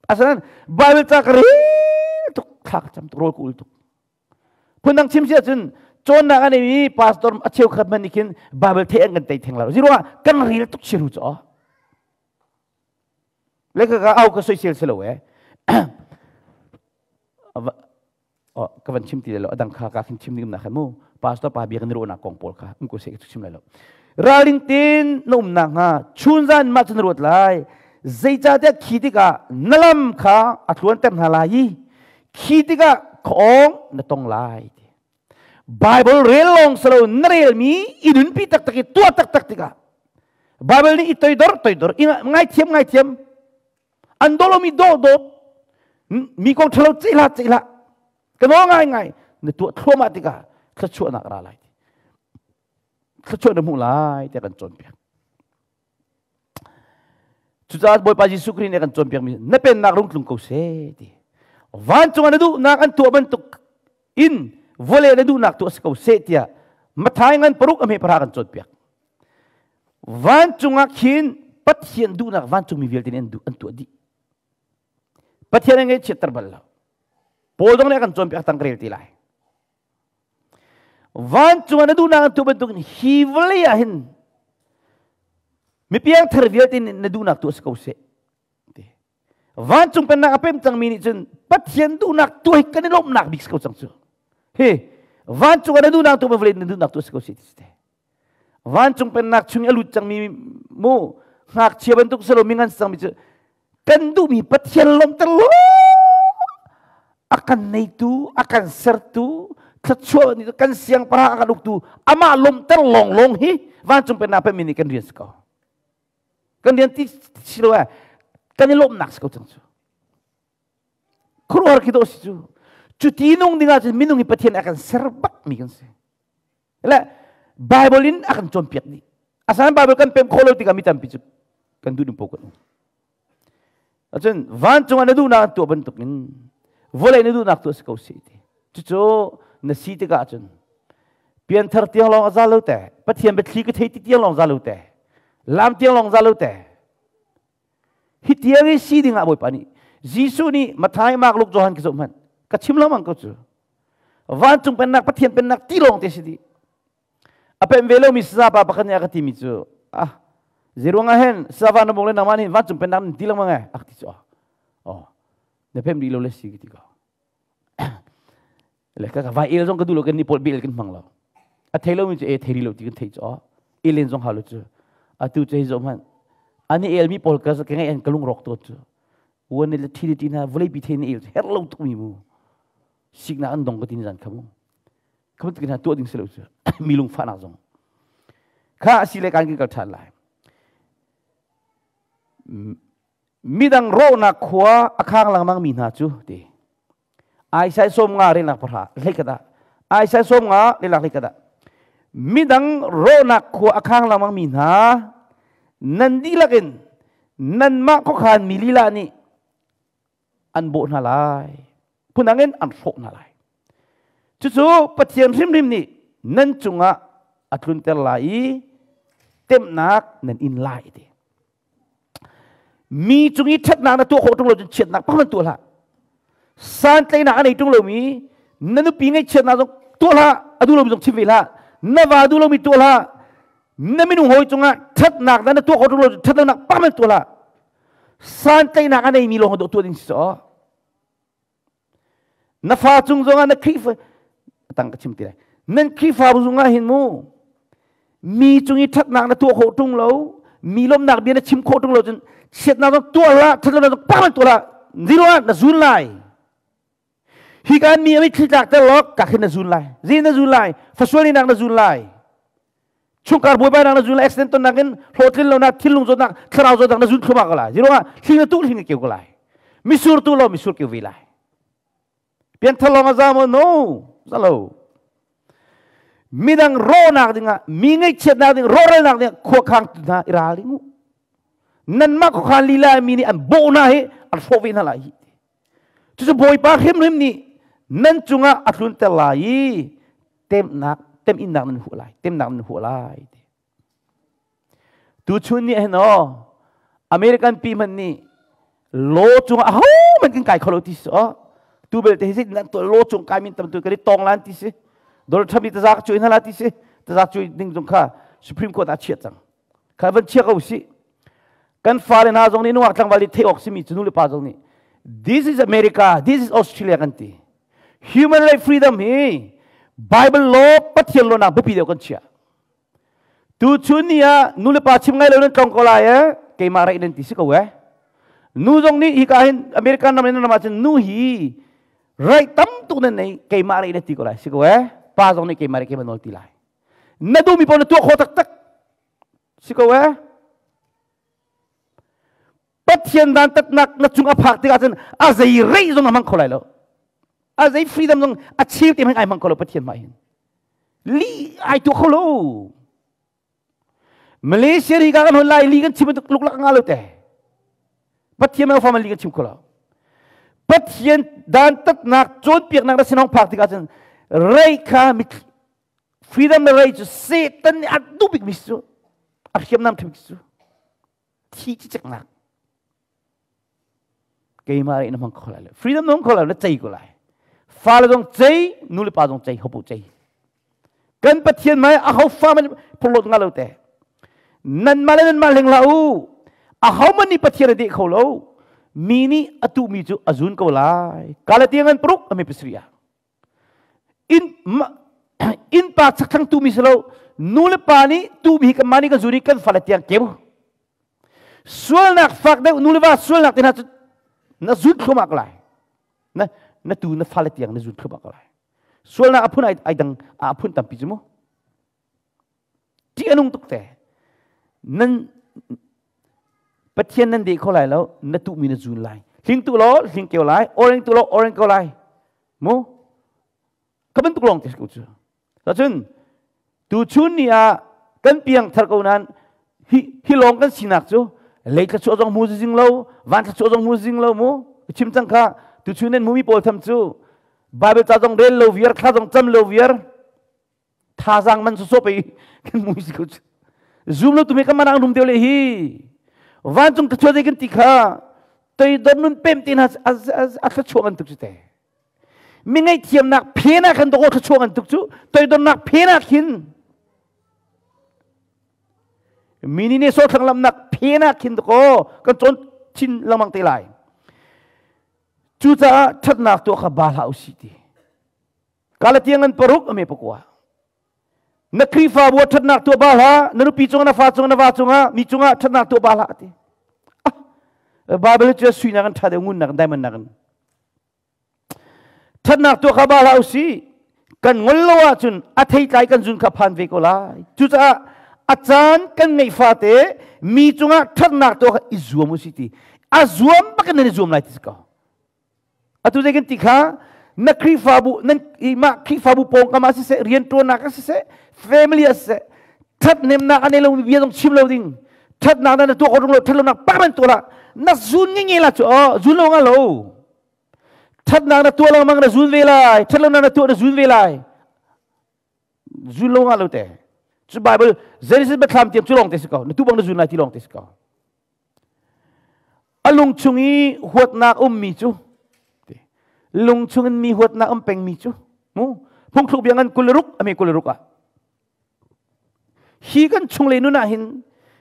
Asinain Bible ca ka rel tuk thla ka cam tuk rawl ka ul tuk. Phundang chim si ahcun cawnnak a neimi pastor a cheukhat hmanh nih khin Bible theih an kan tei theng lo. Ziruangah kan rel tuk chiru cu. Le ka ka au ka soisel si lo eh. Oh, ka van chim ti lo adang kha ka khin chim ding na khan mu pastor pa bia kan ruahnak kong pawl kha um ko se ka chim lai lo ralring tin na um nak hnga chun zan ma chun ruat lai zeicahtiah khi tikah na lam kha a tluanter hna lai i khi tikah khawng na tong lai ti Bible rel lawng salo na relmi i nunpi taktak i tuah taktak tikah Bible nih i toidor toidor i ngaithiam ngaithiam an dolomi do dawt mi kong ṭhalo ceih hlah ceih hlah ka nawl ngai ngai na tuah thluahmah tikah thluachuahnak ra lai thluachuah na hmuh lai tiah kan cawnpiak Cucaah Bawipa Jesuh Khrih nih a kan cawnpiakmi na pennak rung tlung ko seh ti. Vancung ah na duhnak an tuah bantuk in vawlei na duhnak tuah si ko seh tiah Matthai ngan paruk a hme para kan cawnpiak. Vancung ah khin Pathian duhnak vancungmi vialte nih an duh an tuah dih. Pathian a ngaihchiatter bal lo. Paul zong nih a kan cawnpiak tang ka rel ti lai. Vancung ah na duhnak an tuah bantukin hi vawlei ah hin mipiang thar vialte nih na duhnak tuah si ko seh. Vancung pennak a pem cangmi nih cun Pathian duhnak tuah hi kan i lawmhnak bik si ko cang cu. Hi vancung ah na duhnak tuah vawlei na duhnak tuah si ko seh ti Vancung pennak chung i a lut cangmi mu ngakchia bantuk si lo mi ngan cangmi cu kan duhmi Pathian lawmhter law a kan neitu a kan sertu thluachuah nih kan siangpahrang a kan uktu amah lawmhter lawnglawng hi vancung pennak pemi nih kan rian si ko kan rian ti si lo eh kan i lawmhnak si ko cang cu khuaruahhar khi dawh si cu cu ti nung ding ahcun minung hi Pathian a kan ser bak mi kan si Le Bible in a kan cawnpiak dih. Asan Bible kan pem khawh lo tikah mi tampi cu kan duh ding paoh kan um. Acun vancung ah na duhnak an tuah bantuk in vawlei na duhnak tuah si ko si ti. Cucu na si tikah cun pianthar tiang lawng a za lo te, Pathian biathli ka thei ti tiang lawng za lo te, lam tiang lawng za lo te. Hi tiang i si ding ah Bawipa nih Jesuh nih Matthai, Mark, Luke, Johan ka zoh hmanh ka chim lengmang ko cu. Vancung pennak Pathian pennak ti lawng te si dih. A pem ve lomi saza pa pakhat nih a ka timi cu ah zeruang ah hen saza na mong le nangmah nih vancung pennak nan ti lengmang eh a ka ti cu oh na pem rih lo le si ka ti ko. Le ka vai el zong ka duh lo kan ni pawl bel kan hmang lo. A thei lomi cu e thei rih lo ti kan thei cu elen zong hau lo cu atu cu hei zoh hmanh ani elmi pawl ka ka ngai an ka lung rawk to cu uan le thi le ti hna vawlei pi thei ni el her lo tuk mi mu siknak an dong ka tin zan khamu khamu tik hna tuah ding si lo cu mi lung fahnak zong kha asi le kan kan kal than lai midang rawhnak khua a khang lengmang mi hna cu ti Aisai som nga relnak pahra hlei kata Aisai som nga relnak hlei kata midang rawhnak khua a khang lengmang mi hna nan dihlak in nanmah khuakhan mi lila nih an bawh hna lai phundang in an hrawh hna lai cucu Pathian hrimhrim nih nan cungah a tlunter lai i temhnak nan in lai ti mi cung i ṭhatnak na tuah khawh ṭung lo cun chiatnak pakhat nan tuah hlah santlaihnak a nei ṭung lomi na nupi ngaihchiatnak zong tuah hlah a duh lomi zong chim ve hlah na va duh lomi tuah hlah na minung hawi cungah ṭhatnak na tuah khawh ṭung lo cun ṭhatlonak pakhat nan tuah hlah santlaihnak a neimi lawng dawh tuah ding si caw na fa cung zongah na Khrihfa tang ka chim ti lai nan Khrihfabu zungah hin mu mi cung i ṭhatnak na tuah khawh ṭung lo mi lawmnak bia na chim khawh ṭung lo cun chiatnak zong tuah hlah ṭhatlonak zong pak tuah hlah zero ah na zun lai. Hi kan mi ami thli tlak ter lo ka khin na zun lai. Zin na zun lai. Fasual nak na zun lai. Chungkar buaibai nak na zun lai. Accident ton nak in hlawhtlin lo nak thinlung zawtnak thlarau zawtnak na zun thluma ko lai. Zirong ah thling na tu thling na keu ko lai. Misur tu lo misur keu ve lai. Pianthar lawng a za maw? No, za lo. Midang rawhnak dingah, mi ngaihchiatnak ding, rawhralnak dingah khuakhang tu hna i ralring u. Nanmah khuakhan lila mi nih an bawh hna hi an hrawh ve hna lai hi. Cucu Bawipa hrimhrim nih nan cungah a tlunter lai i temnak teminnak nan huah lai, temnak nan huah lai. Tuchun ni hin aw American pi hmanh nih law cungah aho hmanh kan kai kho lo ti si aw tu belte hi zeitin to law cung kai min tam tu kan i tong lan ti si Donald Trump nih taza ka cuai hna la ti si taza cuai ding zong kha Supreme Court ah chiah cang kha van chia ko si kan fale hna zong nih nungak tlangval nih theih awk simi cu nu le pa zong nih this is America, this is Australia kan ti. Human right freedom hi Bible law Pathian law nak biapi deuh kan chiah. Tuchun ni ah nulepa chim ngai lo nan tlong ko lai e keimah raih nan ti si ko e. Nu zong nih hika hin American ram in ram ahcun nu hi raih tam tuk nan nei keimah raih na ti ko lai si ko e. Pa zong nih keimah raih keimah nawl ti lai. Na duhmi paoh na tuah khawh taktak si ko e. Pathian dantatnak na cung a phak tikah cun a zei reih zong na hmang kho lai lo. A zei freedom zong a cheu te hmanh ai hmang kho lo Pathian hmai hin. Li ai tuah kho lo. Malaysia ri ka kan hon lai li kan chim tuk luklak nga lo te. Pathian ma fa li kan chim kho lo. Pathian dantatnak cawnpiaknak na sinong phak tikah cun rei kha freedom na rei cu Satan nih a duh bik mi cu a hriamnam thim cu thi ciceknak keimah in hmang kho lai lo freedom nong kho lai na cei ko lai fale zong cei nu le pa zong cei hopu cei kan pathian mai a ho fa man phulot nga lo te nan ma le nan ma leng la u a ho man ni pathian de kho lo mi nih atu mi cu azun ko lai kalatiang an pruk ami pasria In innpa chakthlang tumi si lo nu le pa nih tumi hi kan mah nih kan zun i kan fale tiang keu. Sualnak fak deuh nu le va sualnak te hna cu na zun thluahmah ko lai. Na na tu na fale tiang na zun thluahmah ko lai. Sualnak a phun ai, ai dang a phun tampi cu mu. Ṭih a nung tuk te. Nan Pathian nan deh kho lai lo, na tuhmi na zun lai. Hling tu law hling keu lai, orange tu law orange keu lai. Mu? Ka bantuk lawng te ko cu. Cun tu chun ni ah kan piang thar ko nan hi hi lawng kan sinak cu lei thla chuah zong mu zing lo, van thla chuah zong mu zing lo mu. Chim cang kha tu chun nan mumi pawl tham cu Bible ca zong rel lo viar, thla zong cam lo viar. Thazaang man sawsawh pei kan mui si ko cu. Zoom lo tu me kan manang rum deuh le hi. Vancung thluachuah zei kan ti kha toidor nun pem te hna a thluachuah ngan tuk cu te. Mi ngaihthiamnak phen ah khan dawh thluachuah ngan tuk cu toidornak phen ah khin mi nih ne sawh thlanglamnak phen ah khin dawh kan cawn chin lengmang te lai. Cucaah ṭhatnak tuah kha ba hlah usih ti. Galatian ngan paruk ame pakua. Na Khrihfabu ah ṭhatnak tuah ba hlah, na nupi cungah, na fa cungah, na va cungah, mi cungah ṭhatnak tuah ba hlah ti. Ah, Bible cu sui nak in ṭha deuh ngun nak in diamond nak in. Ṭhatnak tuah kha ba hlah usih. Kan ngol lo ahcun a theitlai kan zun kha phan ve ko lai. Cucaah a caan kan ngeih fate mi cungah ṭhatnak tuah kha i zuam usih ti. A zuam bak in nan i zuam lai ti si ko. Atu zei kan ti kha na Khrihfabu nan mah Khrihfabu pawngkam ah siseh rianṭuannak ah siseh family ah siseh ṭhathnemnak a nei lomi bia zong chim lo ding ṭhatnak na tuah ko lo ṭhat lonak pak man tuah la na zun nge nge la cu oh zun lo nga lo ṭhatnak na tuah lengmang na zun ve lai ṭhat lonak na tuah na zun ve lai zun lo nga lo te cu Bible Genesis biathlam tiang cu lawng te si ko na tu bang na zun lai ti lawng te si ko A lung chung i huatnak ummi cu lung chung in mi huatnak um pengmi cu mu phungthluk bia ngan 26 ame 26 ah hi kan chung le nun ah hin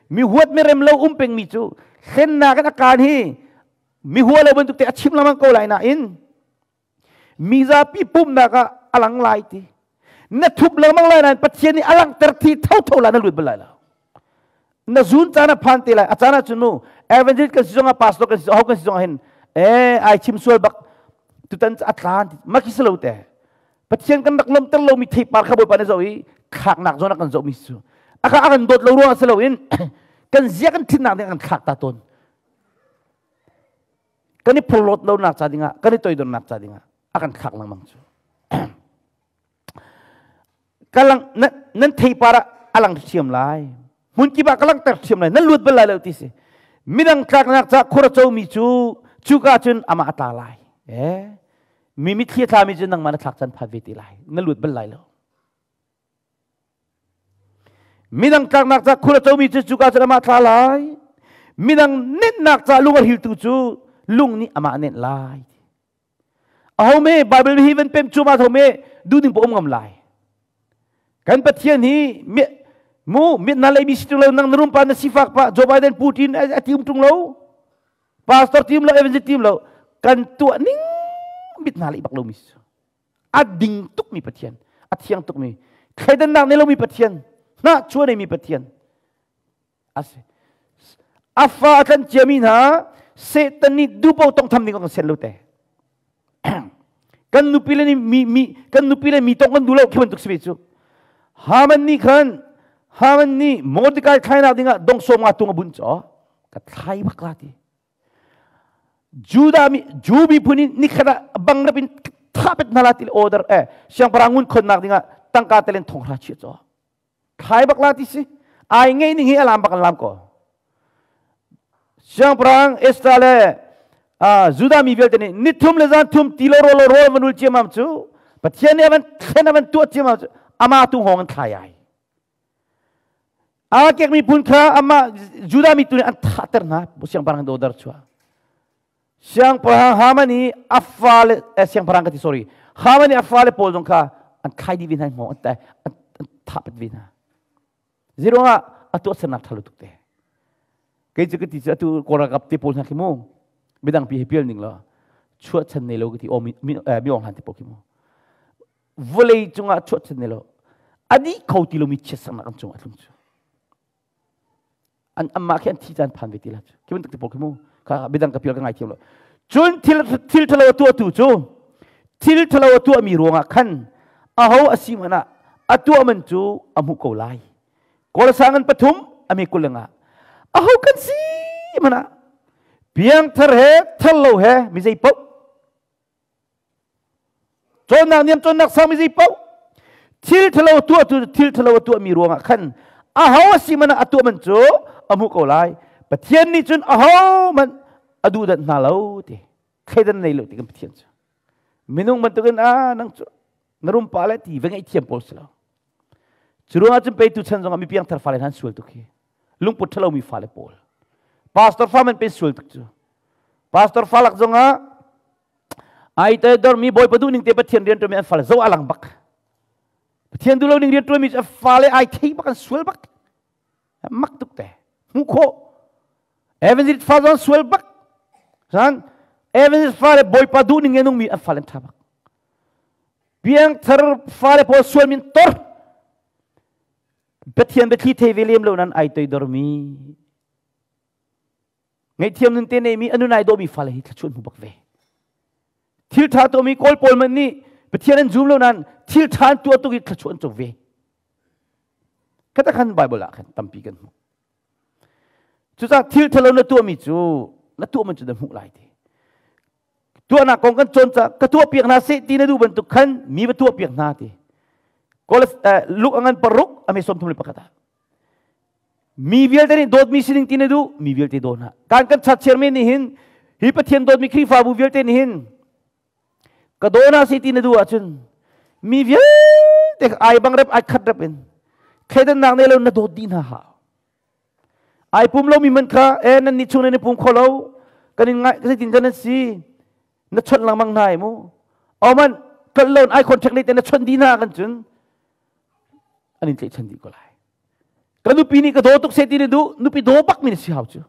mi huat mi rem lo um pengmi cu hlennak in a kaan hi mi hua lo bantuk te a chim lengmang ko lai nain mi zapi pumnak ah a lang lai ti na thup lengmang lai nain Pathian nih a langhter thi thotho lai na lut bal lai lo na zun caan a phan te lai a caan ah cun mu evangelist kan si zongah pastor kan si ho kan si zongah hin eh ai chim sual bak. Tutan a tlan ma khi silo te. Pathian kan rak lomter lomi theipar kha Bawipa nih zoh i thlaknak zawn a kan zohmi cu. Aka a kan dawt lo ruang si loin kan zia kan thinnak nih a kan thlak ta tawn. Kan i phorhlawt lonak ca dingah, kan i toidornak ca dingah a kan thlak lengmang cu. Kalang nan theipar ah a lang thiam lai. Hmun kip ah ka langhter thiam lai. Nan luat bal lai lo ti si. Midang tlaknak ca khur a comi cu cuka cun amah a tla lai. Eh mi mitthli a tlami cu nangmah na thlak caan phan ve te lai. Na lut bal lai lo. Midang tlaknak ca khur a comi cu cuka cun amah tla lai. Midang nenhnak ca lung a hriltu cu lung nih amah a nenh lai. Aho me Bible hi van pem cu ma tho me du ding po um ngam lai. Kan Pathian hi mu mit na lei mi si tung lo nang na rum pa na sifak pa Joe Biden Putin a ti um tung lo. Pastor team lo evangelist team lo kan tuah ning mit na lei bak lo mi si. A ding tuk mi Pathian, a thiang tuk mi, thleidannak nei lo mi Pathian, hna chuan nei mi Pathian. Asi. A fa a tlan ciami hna Satan nih dupo tong tham ding kan sian lo te. Kan nupi le mi mi kan nupi le mi tong kan duh lo khi bantuk si ve cu. Haman nih khan Haman nih Mordecai thlainak dingah dong som nga tung a bunh caw ka thlai bak la ti. Judah mi Jew miphun in nikhat ah bang rap in tha pet hna la ti order eh siangpahrang ngun khonnak dingah tangka telen thong hra chia caw. Thlai bak la ti si. Ai ngei ning hi alam bak an lam ko. Siangpahrang Esther le Judah mi vialte nih nithum le zan thum ti lo ro lo rawl van ul ciamam cu Pathian nih avan thlen avan tuah ciamam cu ama tu hong an thlai ai. A kek miphun kha ama Judah mi tu nih an thahter hna siangpahrang dodar chua. Siangpahrang Haman i a fale siangpahrang ka ti sorry Haman i a fale pawl zong kha an khai dih ve hna hngawng an an thah pet ve hna. Ziruangah a tuahsernak ṭha lo tuk te. Kei cu ka ti cu atu Kawl ralkap te pawl hna khi mu midang pi he pial ning law chuahchan nei lo ka ti aw mi mi ong hlan te pawl khi mu vawlei cungah chuahchan nei lo a dih kho ti lomi chiatsernak an cungah tlung cu an amah khi an thi caan phan ve ti la cu khi bantuk te pawl khi mu kha midang ka pial ka ngai thiam lo cun thil thil thalo a tuahtu cu thil thalo a tuahmi ruangah khan aho a si hmanh ah a tuah man cu a hmuh ko lai kawlsang an pathum ame kul nga aho kan si hmanh ah piangthar he thar lo he mi zei paoh Cawnnak niam cawnnak sang mi zei paoh thil thalo tuah tu thil thalo a tuahmi ruangah khan aho a si man a tuah man cu a hmuh ko lai. Pathian nih cun aho man a duhdanh hna lo ti thleidan nei lo ti kan Pathian cu minung bantukin a nang cu na rum pa le ti va ngeih thiam pawl si lo. Cu ruangah cun peitu chan zongah mi piangthar fale hna an sual tuk hi. Lungput ṭhalo mi fale pawl. Pastor fa man pe sual tuk cu. Pastor fa lak zongah Ai te dormi Bawipa duh ning te Pathian rian ṭuanmi an fale zo alang bak. Pathian duh lo ning rian ṭuanmi cu a fale ai thei bak an sual bak. Mak tuk te. Hmuh khawh. Evangelist fa zong sual bak. San Evangelist fale Bawipa duh ning nung mi an fale an ṭha bak. Piangthar fale pawl sual min tor. Pathian biathli thei ve lem lo nan ai toidormi Ngaihthiam nun te neimi a nun ai dawmi fale hi thluachuah hmu bak ve. Thil ṭha tuahmi Kawl pawl man nih Pathian an zum lo nain thil ṭha an tuah tuk i thluachuah an co ve. Khata khan Bible ah khan tampi kan hmuh. Cucaah thil ṭhalo na tuahmi cu na tuah man cu na hmuh lai ti. Tuahnak kong kan cawn ca ka tuah piak hna seh ti na duh bantuk khan mi va tuah piak hna ti. Luke a ngan paruk a me 31 ah. Mi vialte nih dawtmi sining ti na duh, mi vialte daw hna. Kan kan chat chairman nih hin hi Pathian dawtmi Khrihfabu vialte nih hin ka daw hna si ti na duh ahcun mi vialte ai bang rep ai khat rep in thleidannak nei lo na dawt dih hna hau. Ai pum lomi man kha e nan nih chung nan i pum kho lo kan in ngai zeitin kan nan si na chawnh lengmang hna i mu. Oman kal loan ai contract nei te na chawnh dih hna kan cun an in tlaihchan dih ko lai. Ka nupi nih ka daw tuk seh ti na duh, nupi daw bak mi na si hau cu.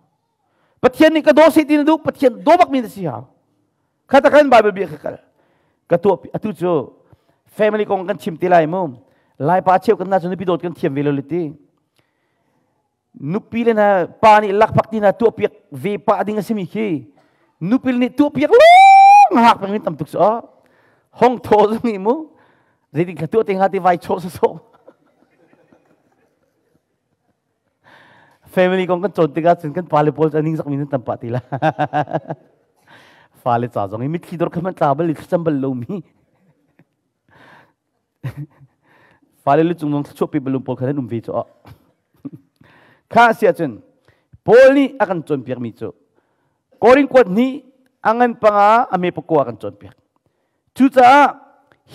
Pathian nih ka daw seh ti na duh, Pathian daw bak mi na si hau. Kha ta kan Bible bia ka kal. Ka tuah atu cu family kong kan chim ti lai mu. Lai pa cheu kan na cu nupi dawt kan thiam ve lo ti. Nupi le na pa nih lakphak ti na tuah piak ve pa ding a simi khi nupi nih tuah piak lawng hak peng tam tuk so hong tho zong i mu zeitin kha tu te nga ti vai cho so so family kong kan cawn tikah cun kan pale pawl cu aning sak mi nan tam pah ti la fale ca zong i mitthli dor kha man tla bal i thlacam bal lo mi fale lu cung zong thluachuah pe balum pawl kha nan um ve cu kha si ahcun Paul nih a kan cawnpiak mi cu Korin kuat nih a ngan panga a me pakua a kan cawnpiak. Cucaah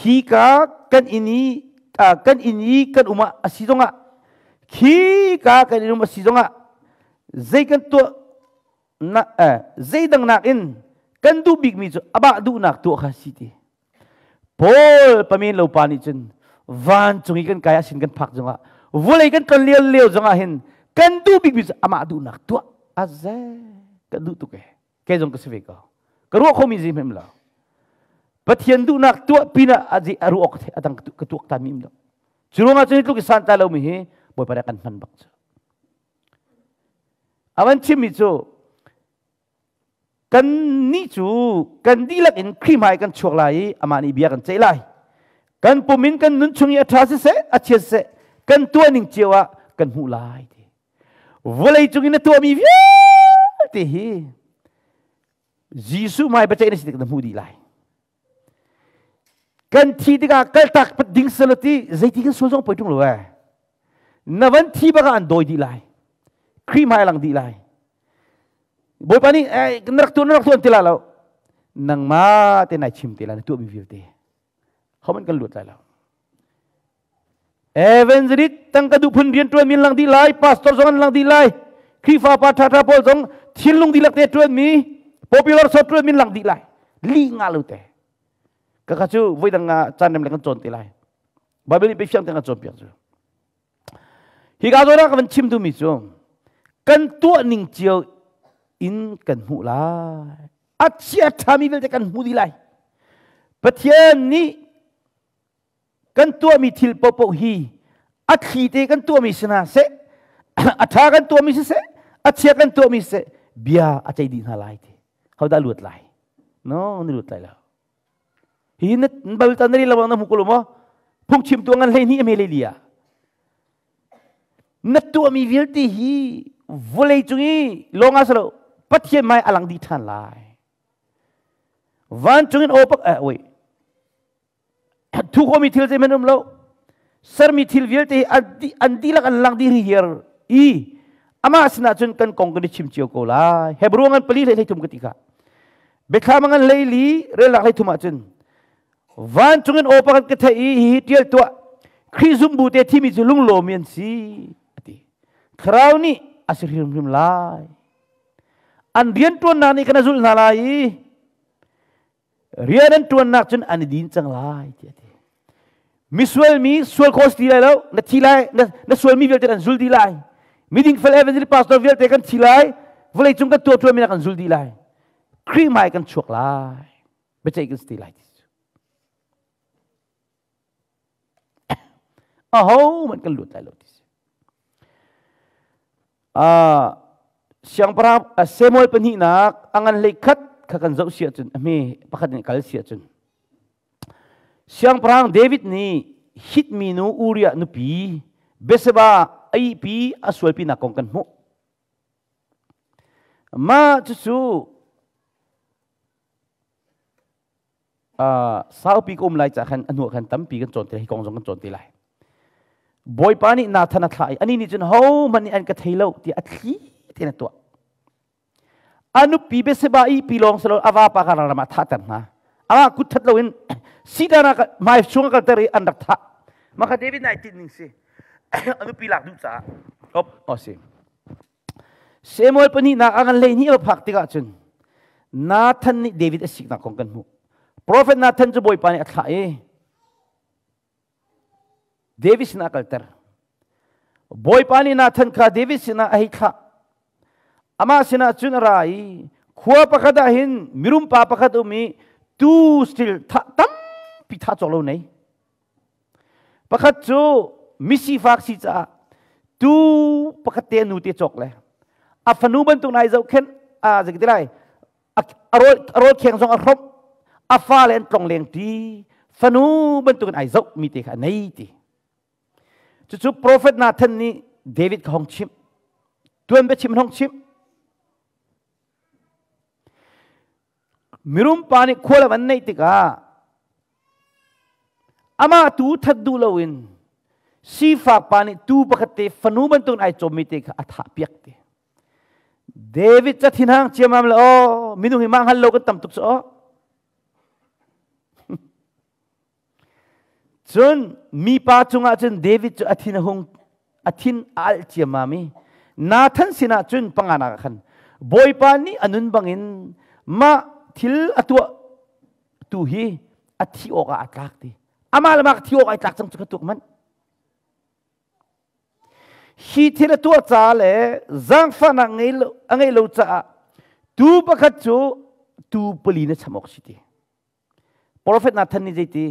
hi ka kan inn i kan inn i kan um ah a si zongah khi ka kan inn um a si zongah zei kan tuah na zei dang nakin kan duh bikmi cu abah duhnak tuah kha si ti. Paul pamen lo pa nih cun vancung i kan kai asin kan phak zongah vulei kan ton lio lio zongah hin kan duh bikmi cu amah duhnak tuah aze kan duh tuk e kei zong ka si ve ko ka ruah khomi zi hmem lo Pathian duhnak tuah pinah azi aru ok adang ka tuak ta mi im lo cu ruangah cun hi tluk i san ta lomi hi Bawipa nih kan hman bak cu avan chimmi cu Kan nih cu kan dihlak in Khrih hmai kan chuak lai i amah nih bia kan ceih lai. Kan pum in kan nun chung i a ṭha siseh, a chia siseh, kan tuah ning cio ah kan hmuh lai ti. Vawlei cung in na tuahmi vialte hi Jesuh hmai biaceih na si tik na hmuh dih lai. Kan thi tikah kaltak pat ding selo ti zeiti kan sual zong poi ṭung lo eh. Na van thi bak ah an dawi dih lai. Khrih hmai lang dih lai. Bawipa nih na rak tuah na rak tuah ti la lo. Nangmah te nai chim te lai na tuahmi vialte. Homan kan luat lai lo. Evangelist tangka duh phun rian ṭuan mi lang dih lai, pastor zong an lang dih lai, Khrihfa pa ṭha ṭha pawl zong thinlung dihlak te ṭuan mi, popular sot ṭuan mi lang dih lai. Li nga lo te. Ka kha cu voi dang ah caan rem le kan cawn te lai. Bible nih pe fiang te kan cawnpiak cu. Hi ka zawn ah ka van chim duhmi cu kan tuah ning cio in kan hmuh lai. A chia ṭhami vialte kan hmu dih lai. Pathian nih kan tuahmi thil paohpaoh hi a thli te kan tuahmi si hna seh a ṭha kan tuahmi siseh a chia kan tuahmi siseh bia a ceih dih hna lai ti hodah luat lai no na luat lai lo hi na bal tan ri lawang na hmu ko lo maw phungchim tu ngan hlei ni ame le lia na tuahmi vialte hi vawlei cung i lawng ah salo pathian mai alang dih ṭhan lai vancung in aw pak eh wait Thu khomi thil zeihmanh um lo. Sermi thil vialte hi an dihlak an lang dih hiar i amah sinah cun kan kong kan i chim cio ko lai. Hebrew ngan pali hlei thum ka ti kha. Biathlam ngan hlei li relnak hlei thum ahcun vancung in aw pakhat ka theih i hihi ṭial tuah Khrih zumbu te thimi cu lunglawmi an si ati. Thlarau nih a si hrimhrim lai. An rianṭuannak nih kan a zulh hna lai i Rian an ṭuannak cun an i din cang lai tiah a ti. Misual mi sual khawh si ti lai lo, na thi lai, na sual mi vialte kan zul dih lai. Miding fel evangelist pastor vialte kan thi lai, vawlei cung kan tuah ṭuanmi kan zul dih lai. Khrih hmai kan chuak lai. Biaceih kan si ti lai ti cu. Aho man kan lut lai lo ti si. Siangpahrang Samuel pahnihnak a ngan hlei khat kha kan zoh si ahcun a hme pakhat nih kal si ahcun Siangpahrang David nih Hit minu Uriah nupi Bathsheba a ihpi a sualpinak kong kan hmuh. Mah cucu Saupi ka um lai ca khan a hnuah khan tampi kan cawn te hi kong zong kan cawn te lai. Bawipa nih Nathan a thlah i anih nih cun hohmanh nih an ka thei lo tiah a thli tein a tuah. A nupi Bathsheba i pi lawng silo a vapa kha ram ah thahter hna. Amah kut that loin Sidan ah hmai chung a kalter i an rak thah. Mah kha David nai tinh ning si. A nupi lak duh caah. Op, o si. Samuel pahnihnak ah kan 12 a phak tikah cun Nathan nih David a siknak kong kan hmuh. Prophet Nathan cu Bawipa nih a thlah i David sinah a kalter. Bawipa nih Nathan kha David sinah a hei thlah. Amah sinah cun a ra i khua pakhat ah hin mirum pa pakhat um i tuu stil tampi tha cawk lo nei. Pakhat cu misifak si caah tu pakhat te nu te cawk le a fanu bantuk nai zohkhenh a zei ti lai a rawl kheng zong a hrawmh. A fale an tlong leng ti, fanu bantukin ai zoh mi te kha a nei ti. Cucu profet Nathan nih David ka hong chimh. Tuan biachim hong chimh. Mirum pa nih khual an neih tikah amah tu that duh loin sifak pa nih tu pakhat te fanu bantukin ai cawmmi te kha a thah piak te. David ca thinhang ciamam le aw minung hi mah hngal lo kan tam tuk cu aw. Cun mipa cungah cun David cu a thin a hung a thin a alh ciammam i Nathan sinah cun panganak ah khan Bawipa nih a nun bangin mah thil a tuah tu hi a thi awk ah a tlak ti. Amah le mah thi awk ai tlak cang cu ka tuk manh. Hi thil a tuah ca le zaangfahnak a ngeih lo caah tu pakhat cu tu pali na cham awk si ti. Prophet Nathan nih zeiti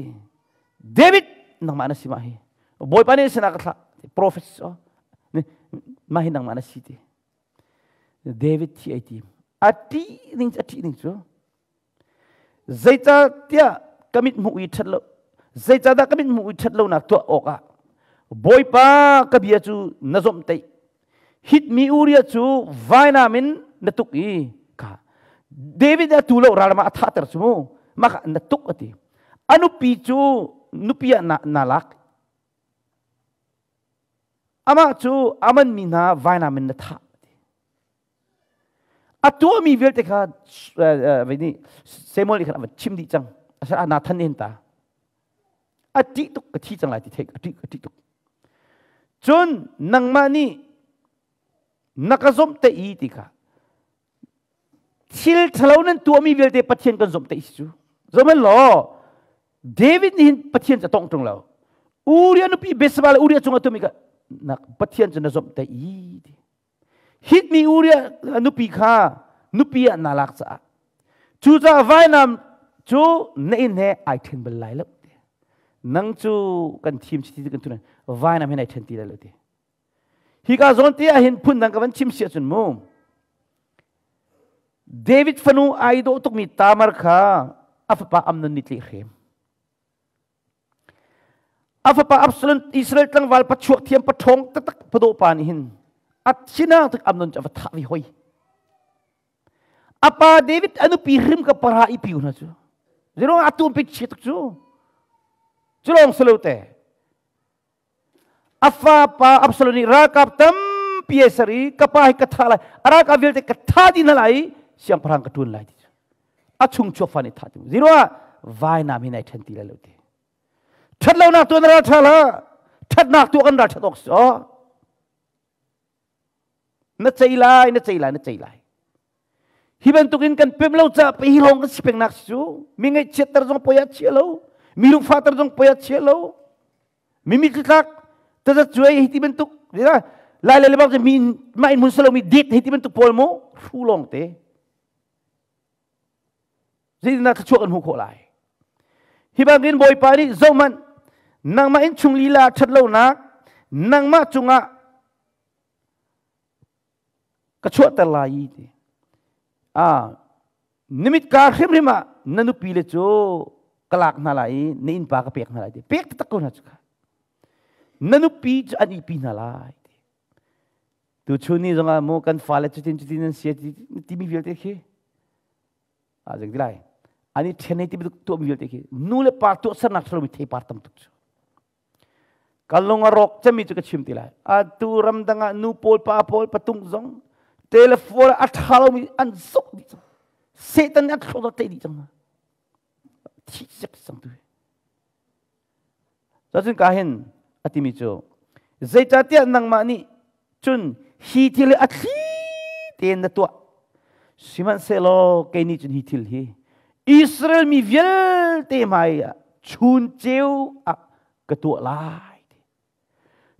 David nangmah na si mah hi Bawipa nih sinah ka thlah prophet so mah hi nangmah na si ti David thi ai tim a ṭih ning a ṭih ning cu zeicahtiah ka mit hmuh i ṭhat lo zeicahdah ka mit hmuh i ṭhat lonak tuah awkah Bawipa ka bia cu na zomhtaih Hitmi Uriah cu vainam in na tuk i ka David a tu lo ral ma a thahter cu mu mah na tuk a ti a nupi cu nupi ah na, na lak amah cu aman mi hna vainam in na thah a tuahmi vialte kha nih Samuel nih khan a va chim dih cang a Nathan in ta a ṭih tuk ka thi cang lai ti theih a ṭih a ṭih tuk cun nangmah nih na ka zomh te i ti kha thil ṭhalo nan tuahmi vialte Pathian kan zomh te i si cu zohhmanh law David nih hin Pathian cu a tongh ṭung lo Uriah nupi Bathsheba le Uriah cungah tuahmi kha Pathian cu na zomh te i ti Hitmi Uriah nupi kha nupi ah naa lak caah cucaah vainam cu na inn he ai ṭhen bal lai lo nang cu kan thim si ti kan tun vainam he nai ṭhen ti lai lo ti hika zawn te ah hin phun dang ka van chim si ahcun mu David fanu ai dawh tukmi Tamar kha a fapa Amnon nih tleh hrem A fapa Absalom Israel tlangval pachuak thiam paṭhawng taktak padawh pa nih hin a thinang tuk Amnon cu a va thah ve hoi. A pa David a nupi hrim ka para i piu hna cu. Zeruang a tum pit tuk cu. Cu lawng si lo te. A fa pa Absalom nih ralkap tampi a ser i ka pa hi ka thah lai. A ralkap vialte ka thah dih hna lai i siangpahrang ka ṭuan lai ti cu. A chung chuak fa nih thah ti. Zeruang vainam hi nai ṭhen ti lai lo ti. Ṭhat lonak tuan ral ṭha la. Ṭhatnak tuah kan ral ṭhat awk si aw. Na cei lai, na cei lai, na cei lai. Hi bantukin kan pem lo caah pei hi lawng kan si pengnak si cu. Mi ngaihchiatter zong poi ah chia lo. Mi lungfahter zong poi ah chia lo. Mi mitthli tlak tazat cuai hi ti bantuk lai le le bang mi mah in mun salo mi det hi ti bantuk pawl mu hru lawng te. Zeitindah thluachuah kan hmuh khawh lai? Hi bangin Bawipa nih zohhmanh, nangmah innchung lila ṭhat lonak nangmah cungah ka chuahter lai i ti. Ah, nimit ka hrimhrim ah na nupi le cu ka lak hna lai i na innpa ka pek hna lai ti. Pek taktak ko hna cu kha. Na nupi cu an ihpi hna lai ti. Tuchun ni zongah mu kan fale cutin cutin an si timi vialte khi a zeng ti lai ani ṭhen ti bantuk tuahmi vialte khi nu le pa tuahsernak ṭhalomi theipar tam tuk cu kan lung a rawk cemmi cu ka chim ti lai atu ramdang ah nu pawl pa pawl patung zong telephone a ṭha lomi an zoh dih cang Satan nih an thlawh teh dih cang thi sek cang tu Cun ka hin a timi cu zeicahtiah nangmah nih cun hi thil hi a thli tein na tuah sihmanhsehlaw kei nih cun hi thil hi Israel mi vialte hmai ah chun ceu ah ka tuah lai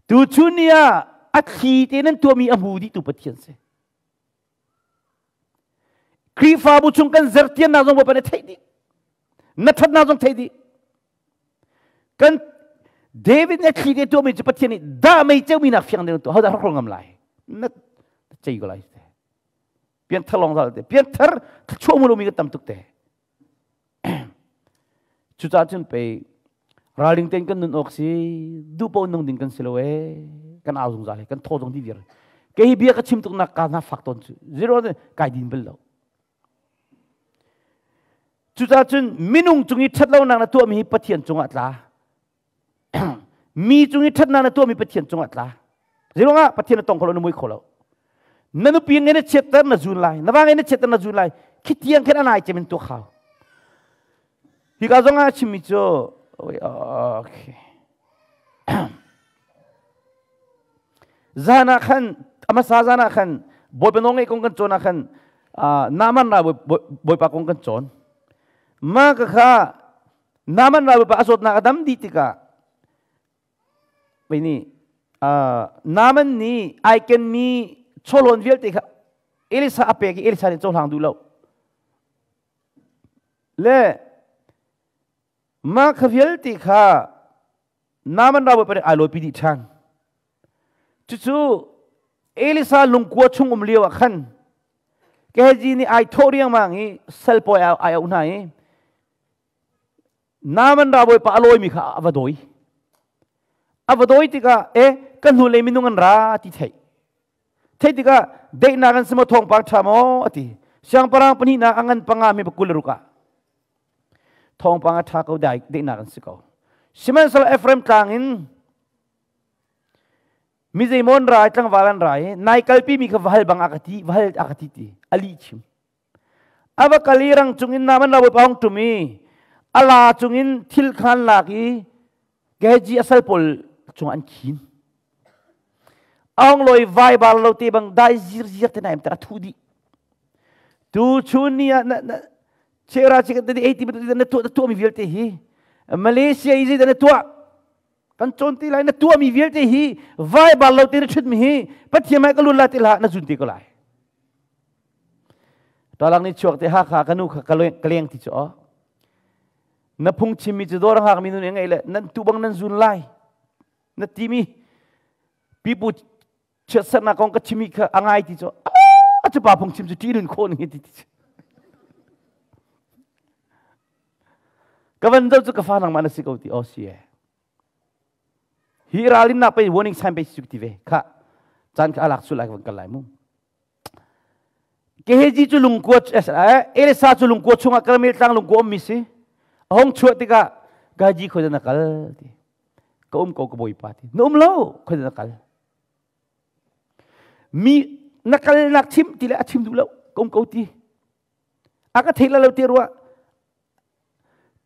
tuchun ni ah a thli tein nan tuahmi a hmu dihtu Pathian si Khrihfabu chung kan zertiannak zong Bawipa nih theih dih na ṭhatnak zong theih dih Kan David nih thli te tuahmi cu Pathian nih dah mei ceumi nak fiang ding tu hodah rak ngam lai na cei ko lai te pianthar long zal te pianthar chuah mu lomi ka tam tuk te. Cucaah cun pei ralring tein kan nun awk si, duh paoh nung ding kan si lo ee. Kan au zungzal he, kan thaw zong di viar. Kei hi bia ka chim tuk nak ka na fak tawn cu. Zero kai din bal lo. Cucaah cun minung cung i ṭhatlonak na tuahmi hi Pathian cungah tla. Mi cung i ṭhatnak na tuahmi Pathian cungah tla. Zeiruangah Pathian na tong kho lo, na mui kho lo. Na nupi nge na chiatter na zun lai, na va nge na chiatter na zun lai. Khi tiang khin anai cem in tuak hau. Hika zong ah chimmi cu okay. Zan ah khan amasa zan ah khan Bawipa nawl ngeih kong kan cawn ah khan Naaman ra Bawipa kong kan cawn. Mah ka kha Naaman ra Bawipa a zawtnak a dam dih tikah nih Naaman nih ai kenmi chawhlawn vialte kha Elisa a pek i Elisa nih cohlang duh lo. Le mah kha vialte kha Naaman ralbawi nih ai lawipi dih ṭhan. Cucu Elisa lungkua chung um lio ah khan Gehazi nih ai thawh riangmang i sal pawi ai auh hna i Naaman ralbawipa a lawimi kha a va dawi. A va dawi tikah e ka hnulei minung an ra ti theih. Theih tikah daihnak an si maw thawngpang ṭha maw a ti. Siangpahrang pahnihnak a ngan panga mi pakul ruk ah thawngpang a ṭha ko daihnak an si ko. Sihmanhsehlaw Ephraim tlang in mi zeimaw an ra i tlangval an ra i nai kalpi mi kha va hal bang a ka ti va hal a ka ti ti a lih chim. A va kal i rang cungin Naaman ralbawipa hung ṭum i a la cungin thil khan lak i Gehazi a sal pawl cungah an khin. A hung lawi vai bar lo te bang dai zirziar te naim ter a thu dih. Tu chun ni ah na na chera chi kan ei ti na tuah na tuah mi vialte hi Malaysia i zeidah na tuah kan cawn ti lai na tuah mi vialte hi vai bar lo te na ṭhut mi hi Pathian hmai ka lun lai ti hlah na zun te ko lai. Talang ni chuak te Hakha ka nu kha ka leng ti cu aw. Na phung chimmi cu dawr hngak mi nun ngei le nan tu bang nan zun lai. Na timi pipu chiatsernak kong ka chimi kha a ngai ti cu a cu pa phung chim cu ṭih nun khawh ning ti ti. Ka van do cu ka fa nangmah na si ko ti aw si e. Hi ralin nak pei warning sign pei si ti ve kha caan kha alak su lai van kal lai mu. Gehazi cu lungkua Elisa cu lungkua chungah Karmel tlang lungkua ummi si. A hung chuah tikah Gehazi khoi na kal ti. Ka um ko ka bawipa ti. Na um lo khoi na kal. Mi na kal nak chim ti le a chim duh lo ka um ko ti. A ka theih lo ti ruah.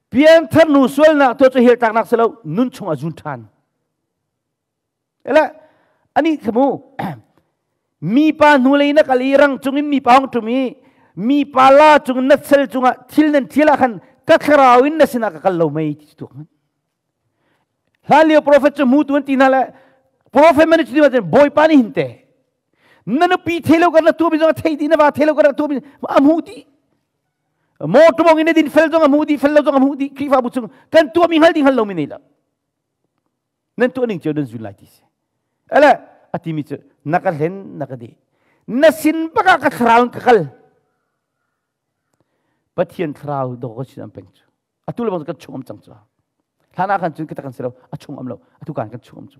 Pianthar nu sualnak to cu hel tlaknak si lo nun chung a zun ṭhan. Ele ani khamu mipa hnulei na kal i rang cungin mipa hong ṭum i mipa la cung na sel cungah thil nan thial ah khan ka thlarau in na sinah ka kal lo mei ti tu hman hlan lio profet cu mu tu an ti hna le profet man cu ti bawipa nih hin te na nupi thelo kar na tu mi zong thei di na va thelo kar na tu mi a mu di mo tumong in din fel zong a mu di fel lo zong a mu di Khrihfabu chung kan tuah mi hngal ding hngal lo mi nei lo Nan tuah ning cio nan zun lai ti si. Ale a timi cu na ka hlen na ka deh. Na sin bak ah ka thlarau in ka kal. Pathian thlarau do ka sin am peng cu. Atu le bang kan chung am cang cu. Hlan ah khan cun kita kan si lo, a chung am lo, atu kan kan chung am cu.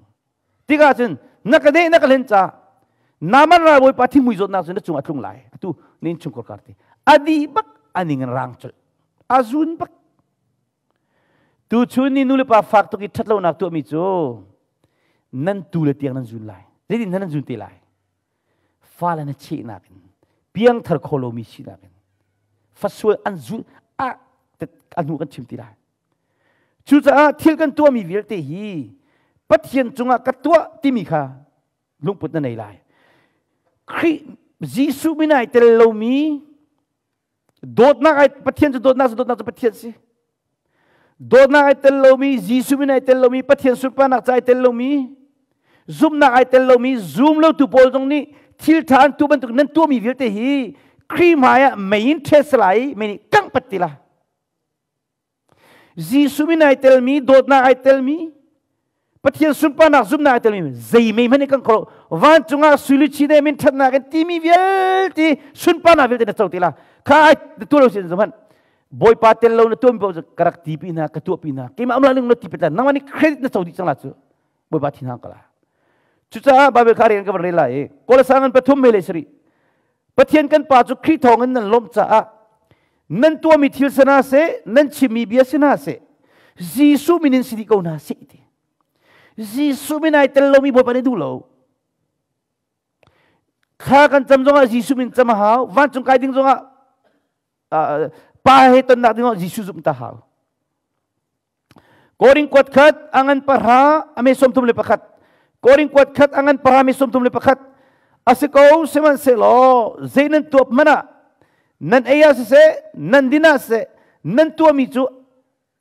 Tikah cun na ka deh na ka hlen ca naman ral bawipa thimui zawtnak cun na cung a tlung lai. Atu nin chung kor kar ti. Adi bak aning in rang cul. Azun bak Tuchun ni nulepa fak tuk i ṭhatlonak tuahmi cu nan tu le tiang nan zun lai. Zeitin nan zun te lai? Fale na chehnak in, piangthar kho lomi sinak in, fasual an zun a a hnu kan chim ti lai. Cucaah thil kan tuahmi vialte hi Pathian cungah ka tuah timi kha lungput na nei lai. Khrih Jesuh min ai tel lomi Dawtnak ai Pathian cu dawtnak cu dawtnak cu Pathian si. Dawtnak ai tel lomi, Jesuh min ai tel lomi, Pathian sunparnak ca ai tel lomi, zumhnak ai tel lomi, zum lotu pawl zong nih thil ṭha an tu bantuk nan tuahmi vialte hi Khrih hmai ah mei in ṭhet salai mei nih kangh pat ti la. Jesuh min ai telmi, dawtnak ai telmi, Pathian sunparnak zumhnak ai telmi zei mei hmanh kan kho vancung ah sui ne min ṭhatnak in timi vialte sunparnak vialte na co te la kha ai tu lo sin hmanh. Bawipa tel lo na tuan paoh cu ka rak ti pi hna, ka tuah pi hna. Keimah amlah ning na ti pi nangmah nih credit na co dih cang la cu. Bawipa thin hang kala. Cucaah Bible kha rian ka van rel lai i Kolosangan pathum me le sari. Pathian kan pa cu Khrih thawng in nan lawmh caah nan tuahmi thil sana seh, nan chimmi bia si hna seh, Jesuh min in si dih ko hna seh ti. Jesuh min ai tel lomi Bawipa nih duh lo. Thla kan cam zongah Jesuh min cam a hau. Vancung kai ding zongah pa he tonnak ding zongah Jesuh zumh ta hau. Korin kuat khat angan pahra ame 31. Korin kuat khat angan pahra ame 31. Asi ko sihmanhsehlaw zei nan tuap mana nan ei ah siseh nan din ah siseh nan tuahmi cu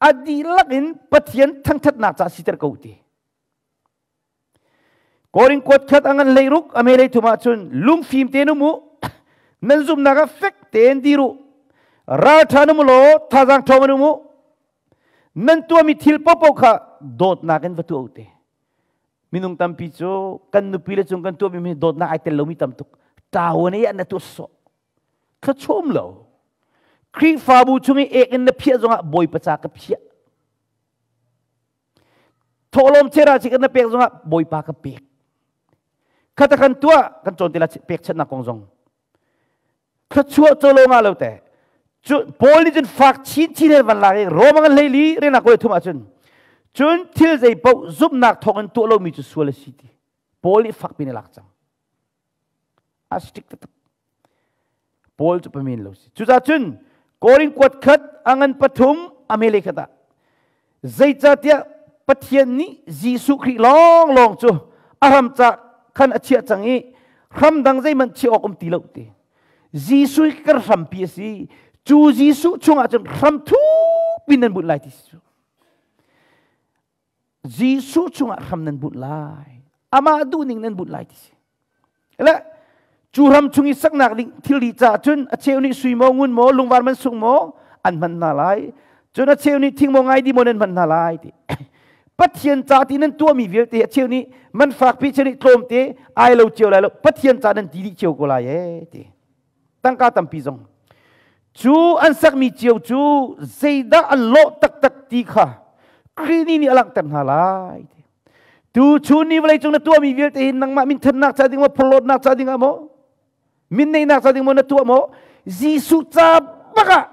a dihlak in Pathian thangthatnak ca siter ko ti. Korin kuat khat a ngan 16 a me 33 ahcun lungfim tein um u nan zumhnak ah fek tein dir u ralṭha um law thazaang ṭhawng in um u nan tuahmi thil paohpaoh kha dawtnak in va tuah u te. Minung tampi cu kan nupi le cung kan tuahmi hi dawtnak ai tel lomi tam tuk ṭawan i an na tuah sawh thluachuah um lo. Khrihfabu chung i ek in na phiah zongah Bawipa ca ka phiah. Thawhlawm chera chi kan na pek zongah Bawipa ka pek. Khata kan tuah kan cawn tila pekchanhnak kong zong. Thluachuah colo nga lo te. Cu Paul nih cun fak chin chin he van lak i Roma kan hleili rena koi thum ahcun cun thil zei paoh zumhnak thawng in tuah lomi cu sual a si ti. Paul nih fak pin a lak cang. A strict taktak. Paul cu pamen lo si. Cucaah cun Korin kuat khat a ngan pathum a mele khat ah zeicahtiah Pathian nih Jesuh Khrih lawnglawng cu a hram ca khan a chiah cang i hram dang zeihmanh chiah awk um ti lo ti. Jesuh hi kan hrampi a si. Cu Jesuh chungah cun hram thupi nan bunh lai ti si cu. Jesuh chungah hram nan bunh lai. Amah duhning nan bunh lai ti si. Le cu ram chung i saknak ding thilri caah cun a cheu nih sui maw ngun maw lungvar man sung maw an hman hna lai. Cun a cheu nih thing maw ngaidi maw nan hman hna lai ti. Pathian ca ti nan tuahmi vialte a cheu nih man fakpi cheu nih tlawmte ai lo cio lai lo Pathian ca nan ti dih cio ko lai e ti. Tangka tampi zong cu an sakmi cio cu zeidah an lawh taktak ti kha Khrih nih a langhter hna lai. Tu chun ni vawlei cung na tuahmi vialte hi nangmah min thannak ca ding maw phorhlawtnak ca ding ah maw min neihnak ca ding maw na tuah maw Jesuh ca bak ah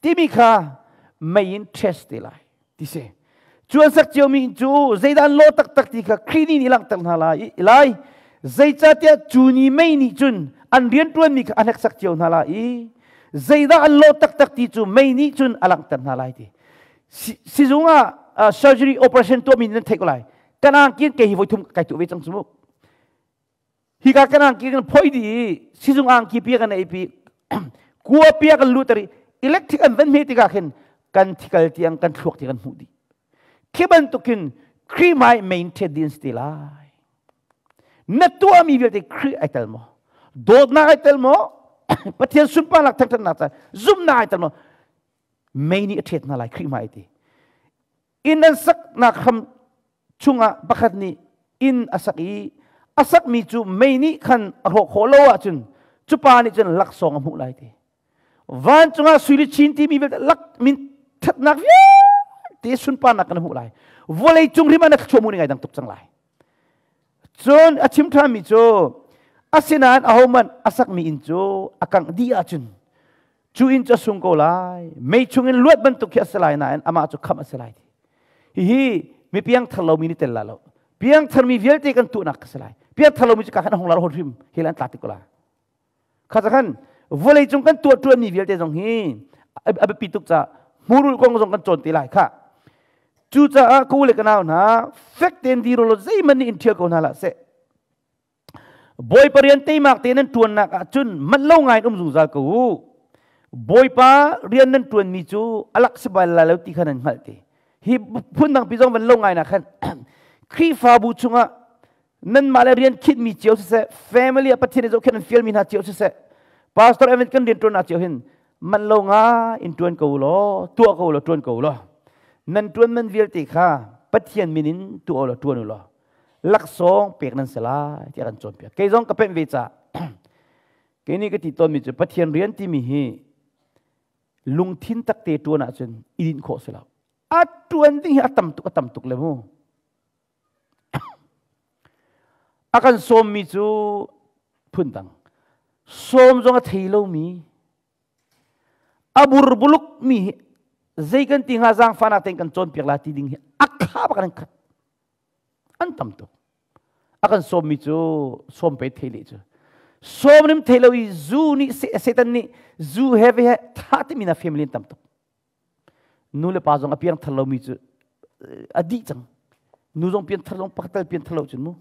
timi kha mei in test te lai ti si. Cu an sak ciomi inn cu zeidah an lawh taktak ti kha Khrih nih langhter hna lai lai. Zeicahtiah cu ni mei nih cun an rianṭuanmi kha a hneksak cio hna lai i zeidah an lawh taktak ti cu mei nih cun a langhter hna lai ti. Sizung ah surgery operation tuahmi nan theih ko lai. Kan angkin kei hi voi thum kai tuah ve cang cu mu. Hika kan angki kan phoi dih i sizung angki pi kan ei pi kua pia kan lut i electric an van hme tikah khin kan thikal tiang kan thluak ti kan hmuh dih. Khi bantukin Khrih mai main ṭhet din si ti lai. Na tuahmi vialte Khrih ai tel maw? Dawtnak ai tel maw? Pathian sunparnak thangṭhatnak ca zumhnak ai tel maw? Mei nih a ṭhet hna lai Khrih hmai ti. Inn an saknak hram chungah pakhat nih inn a sak i a sakmi cu mei nih khan a hrawh khawh lo ahcun cu pa nih cun laksawng a hmuh lai ti. Vancung ah sui le chin timi vialte lak min thatnak vialte sunparnak kan hmuh lai. Vawlei cung hrim ah na thluachuah hmuh ning ai dang tuk cang lai. Cun a chim ṭhanmi cu asinain ahohmanh a sakmi inn cu a kangh dih ahcun cu inn cu a sung ko lai. Mei chungin luat bantuk khi a si lai nain amah cu khamh a si lai ti. Hihi mi piangthar lomi nih tel la lo. Piangthar mi vialte kan tuhnak ka si lai. Piangthar lomi cu ka khan a hung la hon hrim hi lan tla ti ko la. Kha khan vawlei cung kan tuah ṭuanmi vialte zong hi a biapi tuk ca hmurul kong zong kan cawn te lai kha. Cucaah ka u le ka nau hna fek tein dir law zeihmanh nih in ṭhial ko hna hlah seh. Bawipa rian teimak tein nan ṭuannak ah cun manh lo ngai in um zungzal ko u. Bawipa rian nan ṭuanmi cu a lak si bal lai lo ti kha nan hngalh te. Hi phundang pi zong van lo ngai na khan Khrihfabu chungah nanmah le rian khitmi cio siseh, family ah Pathian nih zohkhenh an fialmi hna cio siseh, Pastor Evan kan rian ṭuannak cio hin man lo nga in ṭuan ko law, tuah ko law, ṭuan ko law. Nan ṭuan man vialte kha Pathian min in tuah law, ṭuan u law. Laksawng pek nan si lai tiah kan cawnpiak. Kei zong ka penh ve ca. Kei nih ka ti tawnmi cu Pathian rian timi hi Lungthin takte ṭuan ahcun i dinh khawh si lo. A ṭuan ding hi a tam tuk, a tam tuk le mu. A kan sawmmi cu phundang. Sawm zong a thei lomi, a burbuluk mi hi zei kan ti hnga, zaangfahnak tein kan cawnpiak la ti ding hi a kha bak an khat. An tam tuk. A kan sawmmi cu sawm pe thei leh cu. Sawm nim thei lo i zu nih Satan nih zu he ve he tha timi na family an tam tuk. Nu le pa zong a piang thar lomi cu a dih cang. Nu zong pian thar zong pakhat tal pian thar lo cun mu.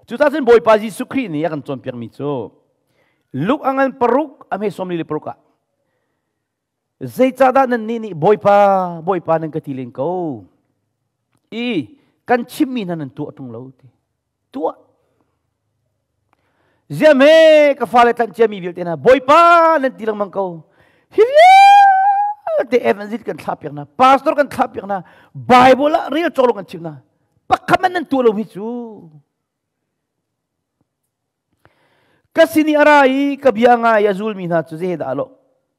Cucaah cun Bawipa Jesuh Khrih nih a kan cawnpiakmi cu Luke a ngan 6 a hme 46 ah, "Zeicahdah nannih nih Bawipa, Bawipa nan ka ti len ko i kan chimmi hna nan tuah ṭung lo?" ti. Tuah. Ziahme ka fale tlanh ciami vialte hna, Bawipa nan ti lengmang ko. Hi vialte evangelist kan thlah piak hna, pastor kan thlah piak hna, Bible ah rel cawk lo kan chim hna. Pakhat man nan tuah lo hi cu. Ka sin i a ra i ka bia ngai a zulmi hna cu zei dah lo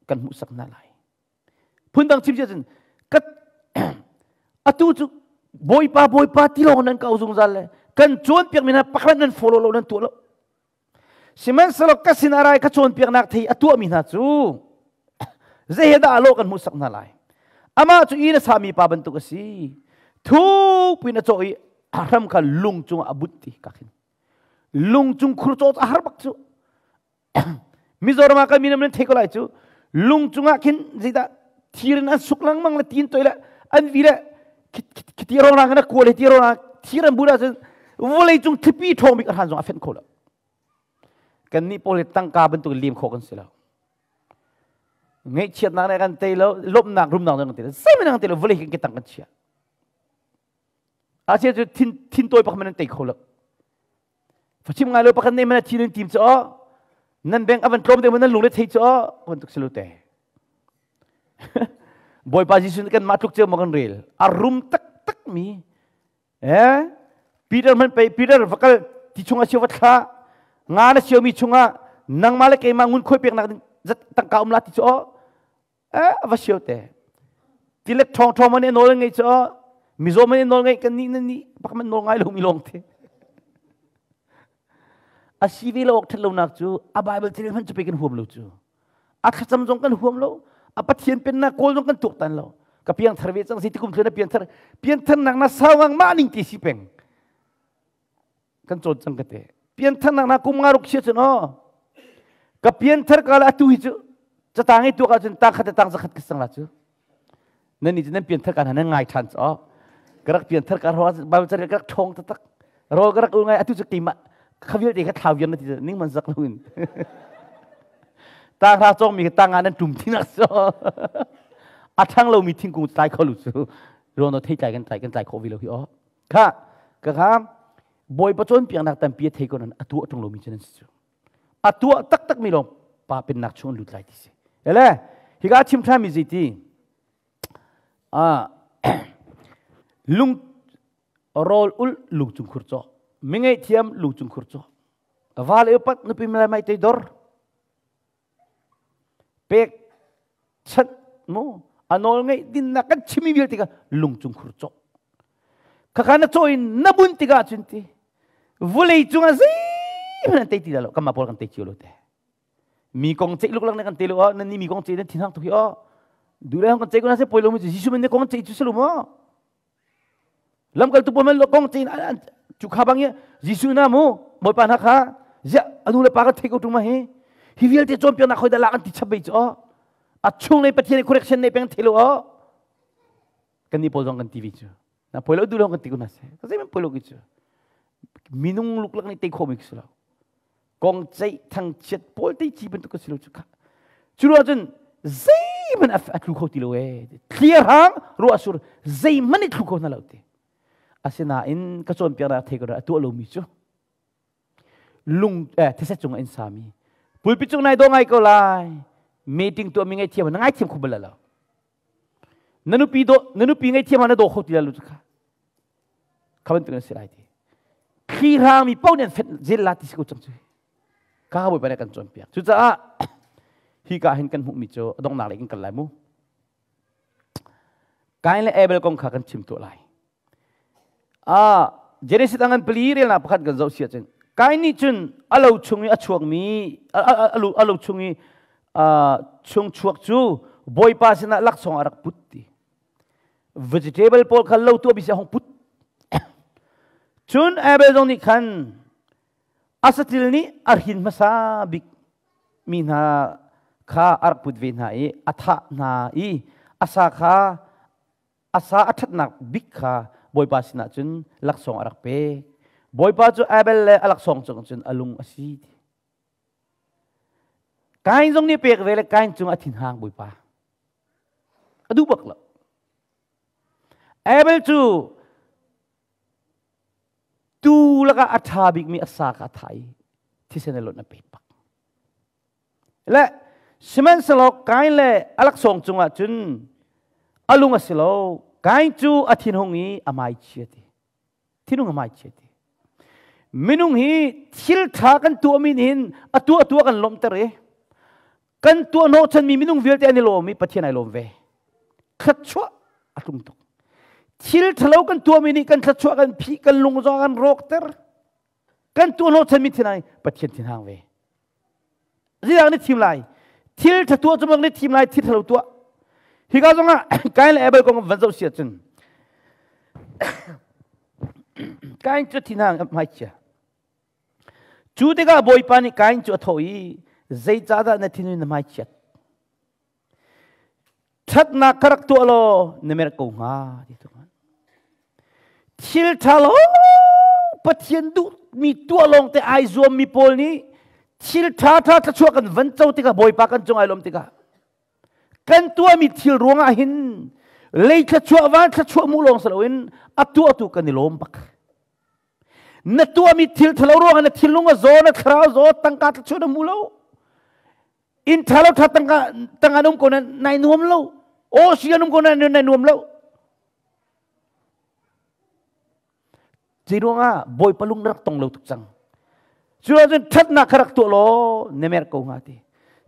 kan hmuhsak hna lai. Phundang chim cun ka atu cu Bawipa, Bawipa ti lawng nan kau zungzal le kan cawnpiak mi hna pakhat nan follow lo, nan tuah lo. Sihmanhsehlaw ka sin a rai ka cawnpiaknak thei a tuahmi hna cu zei he dah lo kan hmuhsak hna lai. Amah cu inn a sami pa bantuk a si. Thuk pin a cawh i a hram kha lung cungah a bunh ti ka khin. Lung cung khur caw a har bak cu. Mizoram ah kan minam nan thei ko lai cu. Lung cungah khin zeidah thir in an suk lengmang le tin toi le an vi le khiti rong rang in a kual ti rong rang thir an bu ahcun vawlei cung thlipi ṭhawng bik a hran zong a fenh kho lo. Kan nih pawl hi tangka bantuk lim khawh kan si lo. Ngaihchiatnak nih kan tei lo, lawmhnak rumnak zong kan tei lo, zeihmanh kan tei lo, vawlei kan tang kan chia. Asia cu thin thin tawi pakhat man an tei kho lo. Fachim ngai lo pakhat ne man thin in tim cu nan bank avan tlawm deuh nan lung le thei cu bantuk si lo te. Bawipa Jesuh kan mah tluk ceu ma kan rel. A rum taktak mi eh Peter man pei Peter vakal ti chung a siu va thla nga na siu mi chungah nangmah le keimah ngun khoi pek nak ding zat tangka um la ti cu eh va siu te tilek thong thong man nawl ngei cu mizo man nawl ngei kan ni nan ni pak man nawl ngai lo mi long te a si ve lo ok that lo nak cu a Bible thil hman cu pe kan huam lo cu. A thlacam zong kan huam lo, a Pathian pennak kawl zong kan tuaktan lo. Ka piang thar ve cang si tikum thlen a pian thar pian thar nak na sau ngang mah ning ti si peng kan cawn cang ka te. Pian thar nak na kum nga ruk sia cun o ka pian thar ka la atu hi cu catang i tuak ahcun tang khat tang zakhat ka sang la cu. Nan ni cu nan pian thar ka nan ngai than cho ka rak pian thar ka ro Bible cari ka rak thong taktak ro ka rak u ngai. Atu cu keimah kha vialte kha thlau vian na ti ning man zak lo in tang hra chong mi tang nga nan tum thinak so a thang lo mi thingkung tlai kho lu cu ro no thei tlai kan tlai kan tlai kho vi lo hi o kha ka kha Bawipa cawn piaknak tampi a thei ko nan atu atung lo mi cu nan si cu. A tuah taktak mi lawng pa pennak chung an lut lai ti si. Ele hika chim ṭhan mi zei ti lung rawl ul lung cung khur cawk, mi ngei thiam lung cung khur cawk, va le upat nupi mai mai te dor pek chat mu a nawl ngeih dinnak kan chimi vialte kha lung cung khur cawk khakha na caw in na bun tikah cun ti vulei cungah zeihmanh an tei ti lo. Kanmah pawl kan tei cio lo te. Mi kong ceih luklak ne kan te lo. Nan ni mi kong ceih nan thin hang tuk hi o du le kan ceih ko na se poi lo mi. Jesuh men ne kong ceih cu selu mo lamkaltu pawl man kong ceih cu kha bang Jesuh na mu Bawipa na kha zia anu le pa ka thei ko tu ma hi hi vialte cawnpiaknak khoi dah lak an ti chap bei cu a chung nei Pathian correction nei peng thei lo o. Kan ni pawl zong kan TV cu na poi lo du lo kan ti ko na se ka zei man poi lo ki cu minung luklak nih tei kho mi si lo. Kong ceih thang chiat pawl tei chi bantuk ka si lo cu kha. Cu ruah cun zeihmanh a tlu kho ti lo e. Thlia hrang ruah sur zeihmanh i tlu kho hna lo ti. Asinain ka cawnpiaknak thei ko a tuah lomi cu lung theset cung in sami pulpit cung nai do ngai ko lai. Meeting tuah mi ngai thiam na ngai thiam khu bal lo. Na nupi do na nupi ngai thiam na do kho ti lo cu kha. Kha bantuk na si lai ti. Thli hrang mi paoh nih an fenh zel la ti si ko cang cu. Ka Bawipa nih kan cawnpiak. Cucaah hi ka hin kan hmuhmi cu a donghnak lei kan kal lai mu. Kain le Abel kong kha kan chim tuah lai. Ah, Genesis angan pali relnak pakhat kan zoh sia cun Kain nih cun a lo chung i a chuakmi a lo chung i chung chuak cu Bawipa sinah laksawng a rak put ti. Vegetable pawl kha lo tuah bisi a hong put. Cun Abel zong nih khan a satil nih a hrin hmasa bik mi hna kha a rak put ve hna i a thah hna i a sa kha a sa a ṭhatnak bik kha Bawipa sinah cun laksawng a rak pek. Bawipa cu Abel le a laksawng cung cun a lung a si. Kain zong nih pek ve le Kain cung a thinhang Bawipa. A duh bak lo. Abel cu tuu lakah a ṭha bikmi a sa kha a thah i thisen a lonh a pek bak. Le sihmanhsehlaw Kain le a laksawng cungah cun a lung a si lo. Kain cu a thinhung i a mai chia ti. Thinhung a mai chia ti. Minung hi thil ṭha kan tuahmi nih hin a tuah tuah kan lawmhter i kan tuah hnawhchanmi minung vialte an i lawm i Pathian ai lawm ve. Thluachuah a tlung tuk. Thil ṭhalo kan tuahmi nih kan thluachuah kan phih, kan lung zong kan rawkter. Kan tuah hnawhchanmi thin ai Pathian thinhang ve. Zeidah na thim lai? Thil ṭha tuah cu bang na thim lai, thil ṭhalo tuah. Hika zongah Kain le Abel kong van zoh si ahcun Kain cu thinhang hmaichia. Cu tikah Bawipa nih Kain cu a thawh i zeicahdah na thin na hmaichiat? Ṭhatnak ka rak tuah law na merh ko hnga ti tu Thil ṭha lo Pathian duhmi tuah lawng te ai zuammi pawl nih thil ṭha ṭha thluachuah kan van co tikah Bawipa kan cung ai lawm tikah kan tuahmi thil ruangah hin lei thluachuah van thluachuah mu lawng si loin a tuahtu kan i lawm bak. Na tuahmi thil ṭhalo ruangah na thinlung a zaw, na thlarau a zaw, tangka thluachuah na hmu lo. Inn ṭha lo ṭha tangka tangka na um ko na nai nuam lo. Aw si an um ko na nai nuam lo. Zei ruangah Bawipa lung na rak tong lo tuk cang. Cu ahcun ṭhatnak kha rak tuah law na mer ko hnga ti.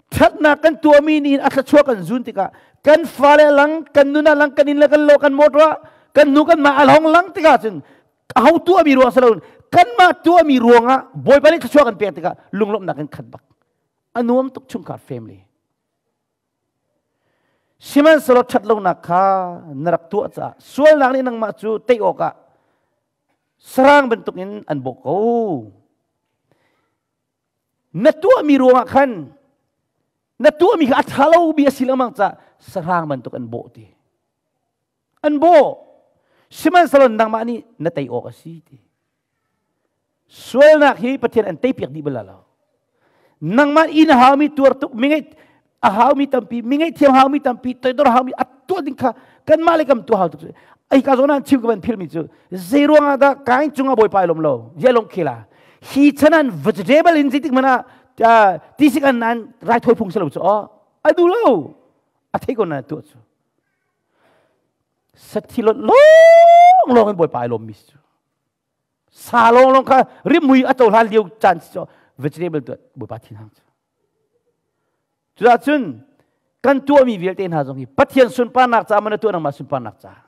Ṭhatnak kan tuahmi nih a thluachuah kan zun tikah kan fale lang, kan nun ah lang, kan inn le kan lo, kan motor ah, kan nu kan mah a long lang tikah cun aho tuahmi ruang si lo kanmah tuahmi ruangah Bawipa nih thluachuah kan pek tikah lunglawmhnak kan khat bak. A nuam tuk chungkhar family. Sihmanhsehlaw ṭhatlonak kha na rak tuah caah sualnak nih nangmah cu tei awkah sarang bantukin an bawh ko. Na tuahmi ruangah khan na tuahmi kha a ṭha lomi a si lengmang caah sarang bantuk an bawh ti. An bawh. Sihmanhsehlaw nangmah nih na tei awk a si ti. Sualnak hi Pathian an teipiak dih bal lo. Nangmah inn a haumi tuar tuk, mi ngeih a haumi tampi, mi ngaihthiam haumi tampi, toidor haumi a tuah ding kha kanmah le kam tuah hau tuk. Ai ka zawn ah chim ka van philmi cu zei ruangah dah kain cungah Bawipa ai lawm lo. Zia lawng khela. Hi chanan vegetable in zeitik mana tisik an an raithawi phung si lo cu aw. A duh lo. A thei ko na tuah cu. Sathi lot lawng lawng in Bawipa ai lawm mi cu. Sa lawnglawng kha rimhmui a cohlan lio caan si cu vegetable tuah Bawipa thin hang cu. Cuah cun kan tuahmi vialte hna zong hi Pathian sunparnak caah maw na tuah nangmah sunparnak caah.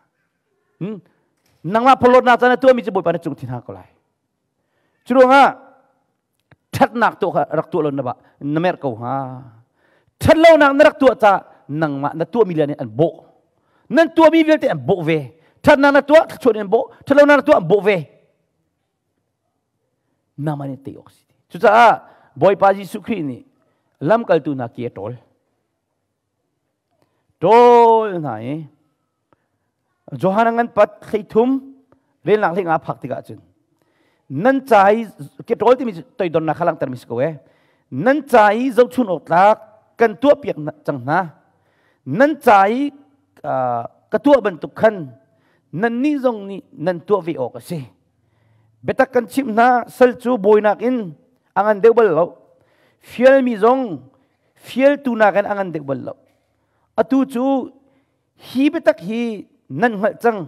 Nangmah phorhlawtnak caah na tuahmi cu Bawipa na cung thin hang ko lai. Cu ruangah ṭhatnak tuah kha rak tuah lo na ba na merh ko hnga. Ṭhatlonak na rak tuah caah nangmah na tuahmi le nih an bawh. Nan tuahmi vialte an bawh ve. Ṭhatnak na tuah thluachuah nih an bawh. Ṭhatlonak na tuah an bawh ve. Nangmah nih tei awk si. Cucaah Bawipa Jesuh Khrih nih lamkaltu hna ki a ṭawl. Ṭawl hna i Johan a ngan pat 13 relnak hlei nga phak tikah cun nan ca i ke ṭawl timi toidornak kha langhtermi si ko e nan ca i zohchun awk tlak kan tuahpiak cang hna nan ca i ka tuah bantuk khan nannih zong nih nan tuah ve awk a si biatak kan chimh hna sal cu bawinak in a ngan deuh bal lo fialmi zong fialtu nakin a ngan deuh bal lo atu cu hi biatak hi nan hngalh cang.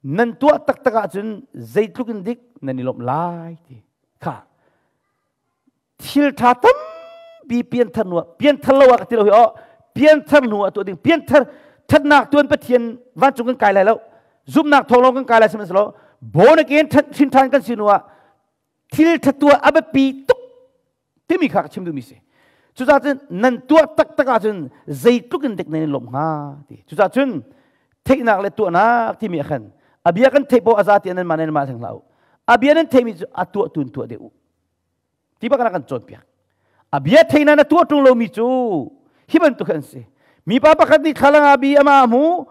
Nan tuah taktak ahcun zeitluk in dik nan i lawmh lai ti kha. Thil ṭha tampi pianthar hnu ah, pianthar lo ah ka ti lo hi aw, pianthar hnu ah tuah ding, pianthar ṭhatnak tuan Pathian vancung kan kai lai lo, zumhnak thawng lawng kan kai lai sihmanhsehlaw born again hrin ṭhan kan si hnu ah thil ṭha tuah a biapi tuk timi kha ka chim duhmi si. Cucaah cun nan tuah taktak ahcun zeitluk in dek nan i lawmh hnga ti. Cucaah cun theihnak le tuahnak timi ah khan a bia kan theih poah a za ti nan mah nan mah theng hlah u. A bia nan theihmi cu a tuah tu in tuah deuh u. Ti bak kan cawnpiak. A bia theihnak na tuah ṭung lomi cu hi bantuk an si. Mipa pakhat nih thlalang ah bi ama hmu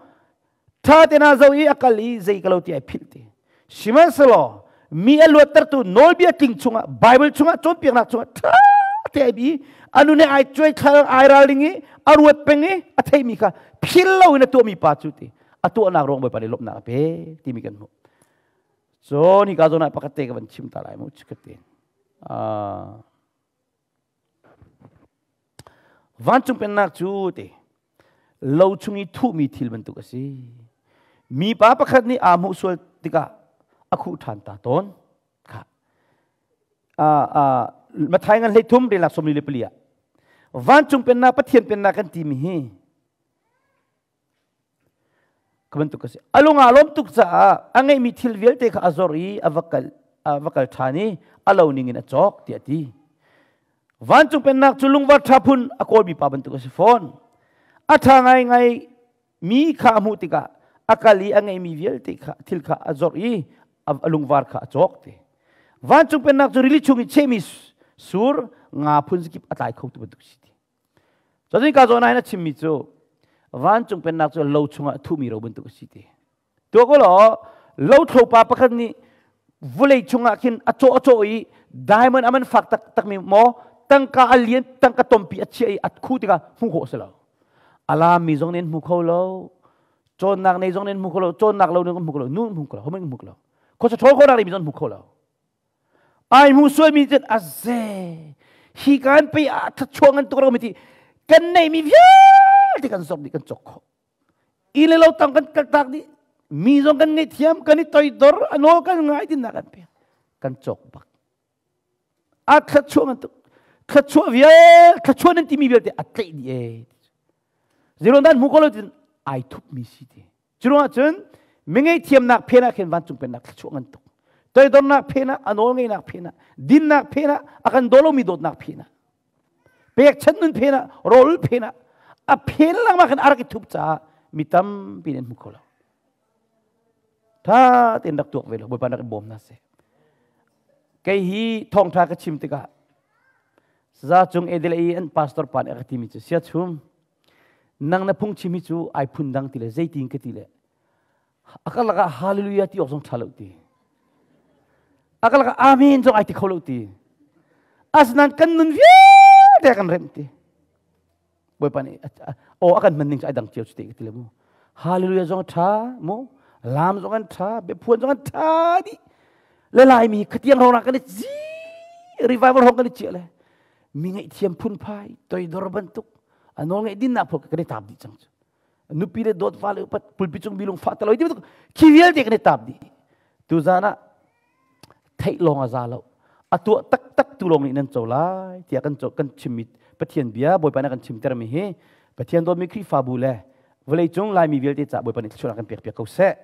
ṭha te na zo i a kal i zei ka lo ti ai philh ti. Sihmanhsehlaw mi a luattertu nawlbia tling chungah Bible chungah cawnpiaknak chungah ṭha te ai bi anu nih ai cuai thla ai ralring i a ruat peng i a theimi kha phil loin a tuahmi pa cu ti a tuahnak ruang Bawipa nih lawmhnak a pe timi kan hmuh. Cun hika zawn ah pakhat te ka van chim ta lai mu chikkhat te. Vancung pennak cu te lo chung i thuhmi thil bantuk a si. Mipa pakhat nih aa hmuh sual tikah a khuh ṭhan ta tawn. Kha. Mathai ngan hlei thum relak 44 ah vancung pennak Pathian pennak kan timi hi Ka bantuk ka si. A lung aa lawm tuk caah a ngeihmi thil vialte kha a zor i a va kal a va kal ṭhan i a lo ning in a cawk tiah a ti. Vancung pennak cu lungvar ṭha phun a kawlmi pa bantuk a si fawn. A ṭha ngaingai mi kha a hmuh tikah a kal i a ngeihmi vialte kha thil kha a zor i a lungvar kha a cawk ti. Vancung pennak cu rili chung i chehmi sur nga phun zakip a tlai khotu bantuk a si ti. Cun ka zawn ah hin a chimmi cu vancung pennak cu lo chungah thuhmi ro bantuk a si ti. Tuah ko law lothlopa pakhat nih vawlei chungah khin a cawh a cawh i diamond a man fak taktakmi maw tangka a lian tangka tompi a chiah i a khu tikah hmuh khawh a si lo. A lammi zong nih an hmu kho lo. Cawnnak nei zong nih an hmu kho lo. Cawnnak lo nih an hmu kho lo. Nu an hmu kho lo. Homen hmu kho lo. Khuasa ṭhawl khawhnak nih mi zong an hmu kho lo. Ai hmu sualmi cun a ze hi kan pei ah thlachuah ngan tuk ro mi ti kan neihmi vialte kan zor dih kan cawk khawh. Inn le lo tang kan kaltak dih mi zong kan ngaihthiam kan i toidor a nawl kan ngai dinnak kan pek kan cawk bak. A thlachuah ngan tuk thlachuah vial thlachuah nan timi vialte a tlaih dih ee. Zeruang dan hmu ko lo tin ai thup mi si ti. Curuangah cun mingei thiamnak phen ah khin vancung pennak thluachuah ngan tuk. Toidornak phen ah, a nawl ngeihnak phen ah, dinnak phen ah, a kan daw lomi dawtnak phen ah, pekchanh nun phen ah, rawl phen ah, a phen lengmang khin a rak i thup caah mi tampi nih an hmu kho lo. Tha tein rak tuak ve lo, Bawipa rak i bawm hna seh. Kei hi thawngṭha ka chim tikah Saza cung edele i an pastor pa nih a ka timi cu sia chum Nang na phungchim hi cu ai phun dang ti le zeitin ka ti le a karlak ah hallelujah ti awk zong ṭha lo ti. A karlak ah amen zong ai ti kho lo ti. Asinain kan nun vialte kan remh ti. Bawipa nih aw a kan hman ning cu ai dang cio cu te ka ti le mu. Hallelujah zong a ṭha mu. Lam zong an ṭha, biaphuan zong an ṭha dih. Le Laimi khatiang rong kan i zi revival hong kan i chiah le mi ngaihthiam phunphai toidor bantuk a nawl ngeih dinnak phul kan i taap dih cang cu nupi le dawt fale upat pulpi cung bilung fa taloi ti bantuk khi vialte kan i taap dih tuzan ah theih lawng a za lo a tuah taktak tu lawng nih nan co lai tiah kan kan chimmi Pathian bia Bawipa nih kan chimtermi hi Pathian dawtmi Khrihfabu le vawleicung Laimi vialte ca Bawipa nih thluachuah kan pek piak ko seh.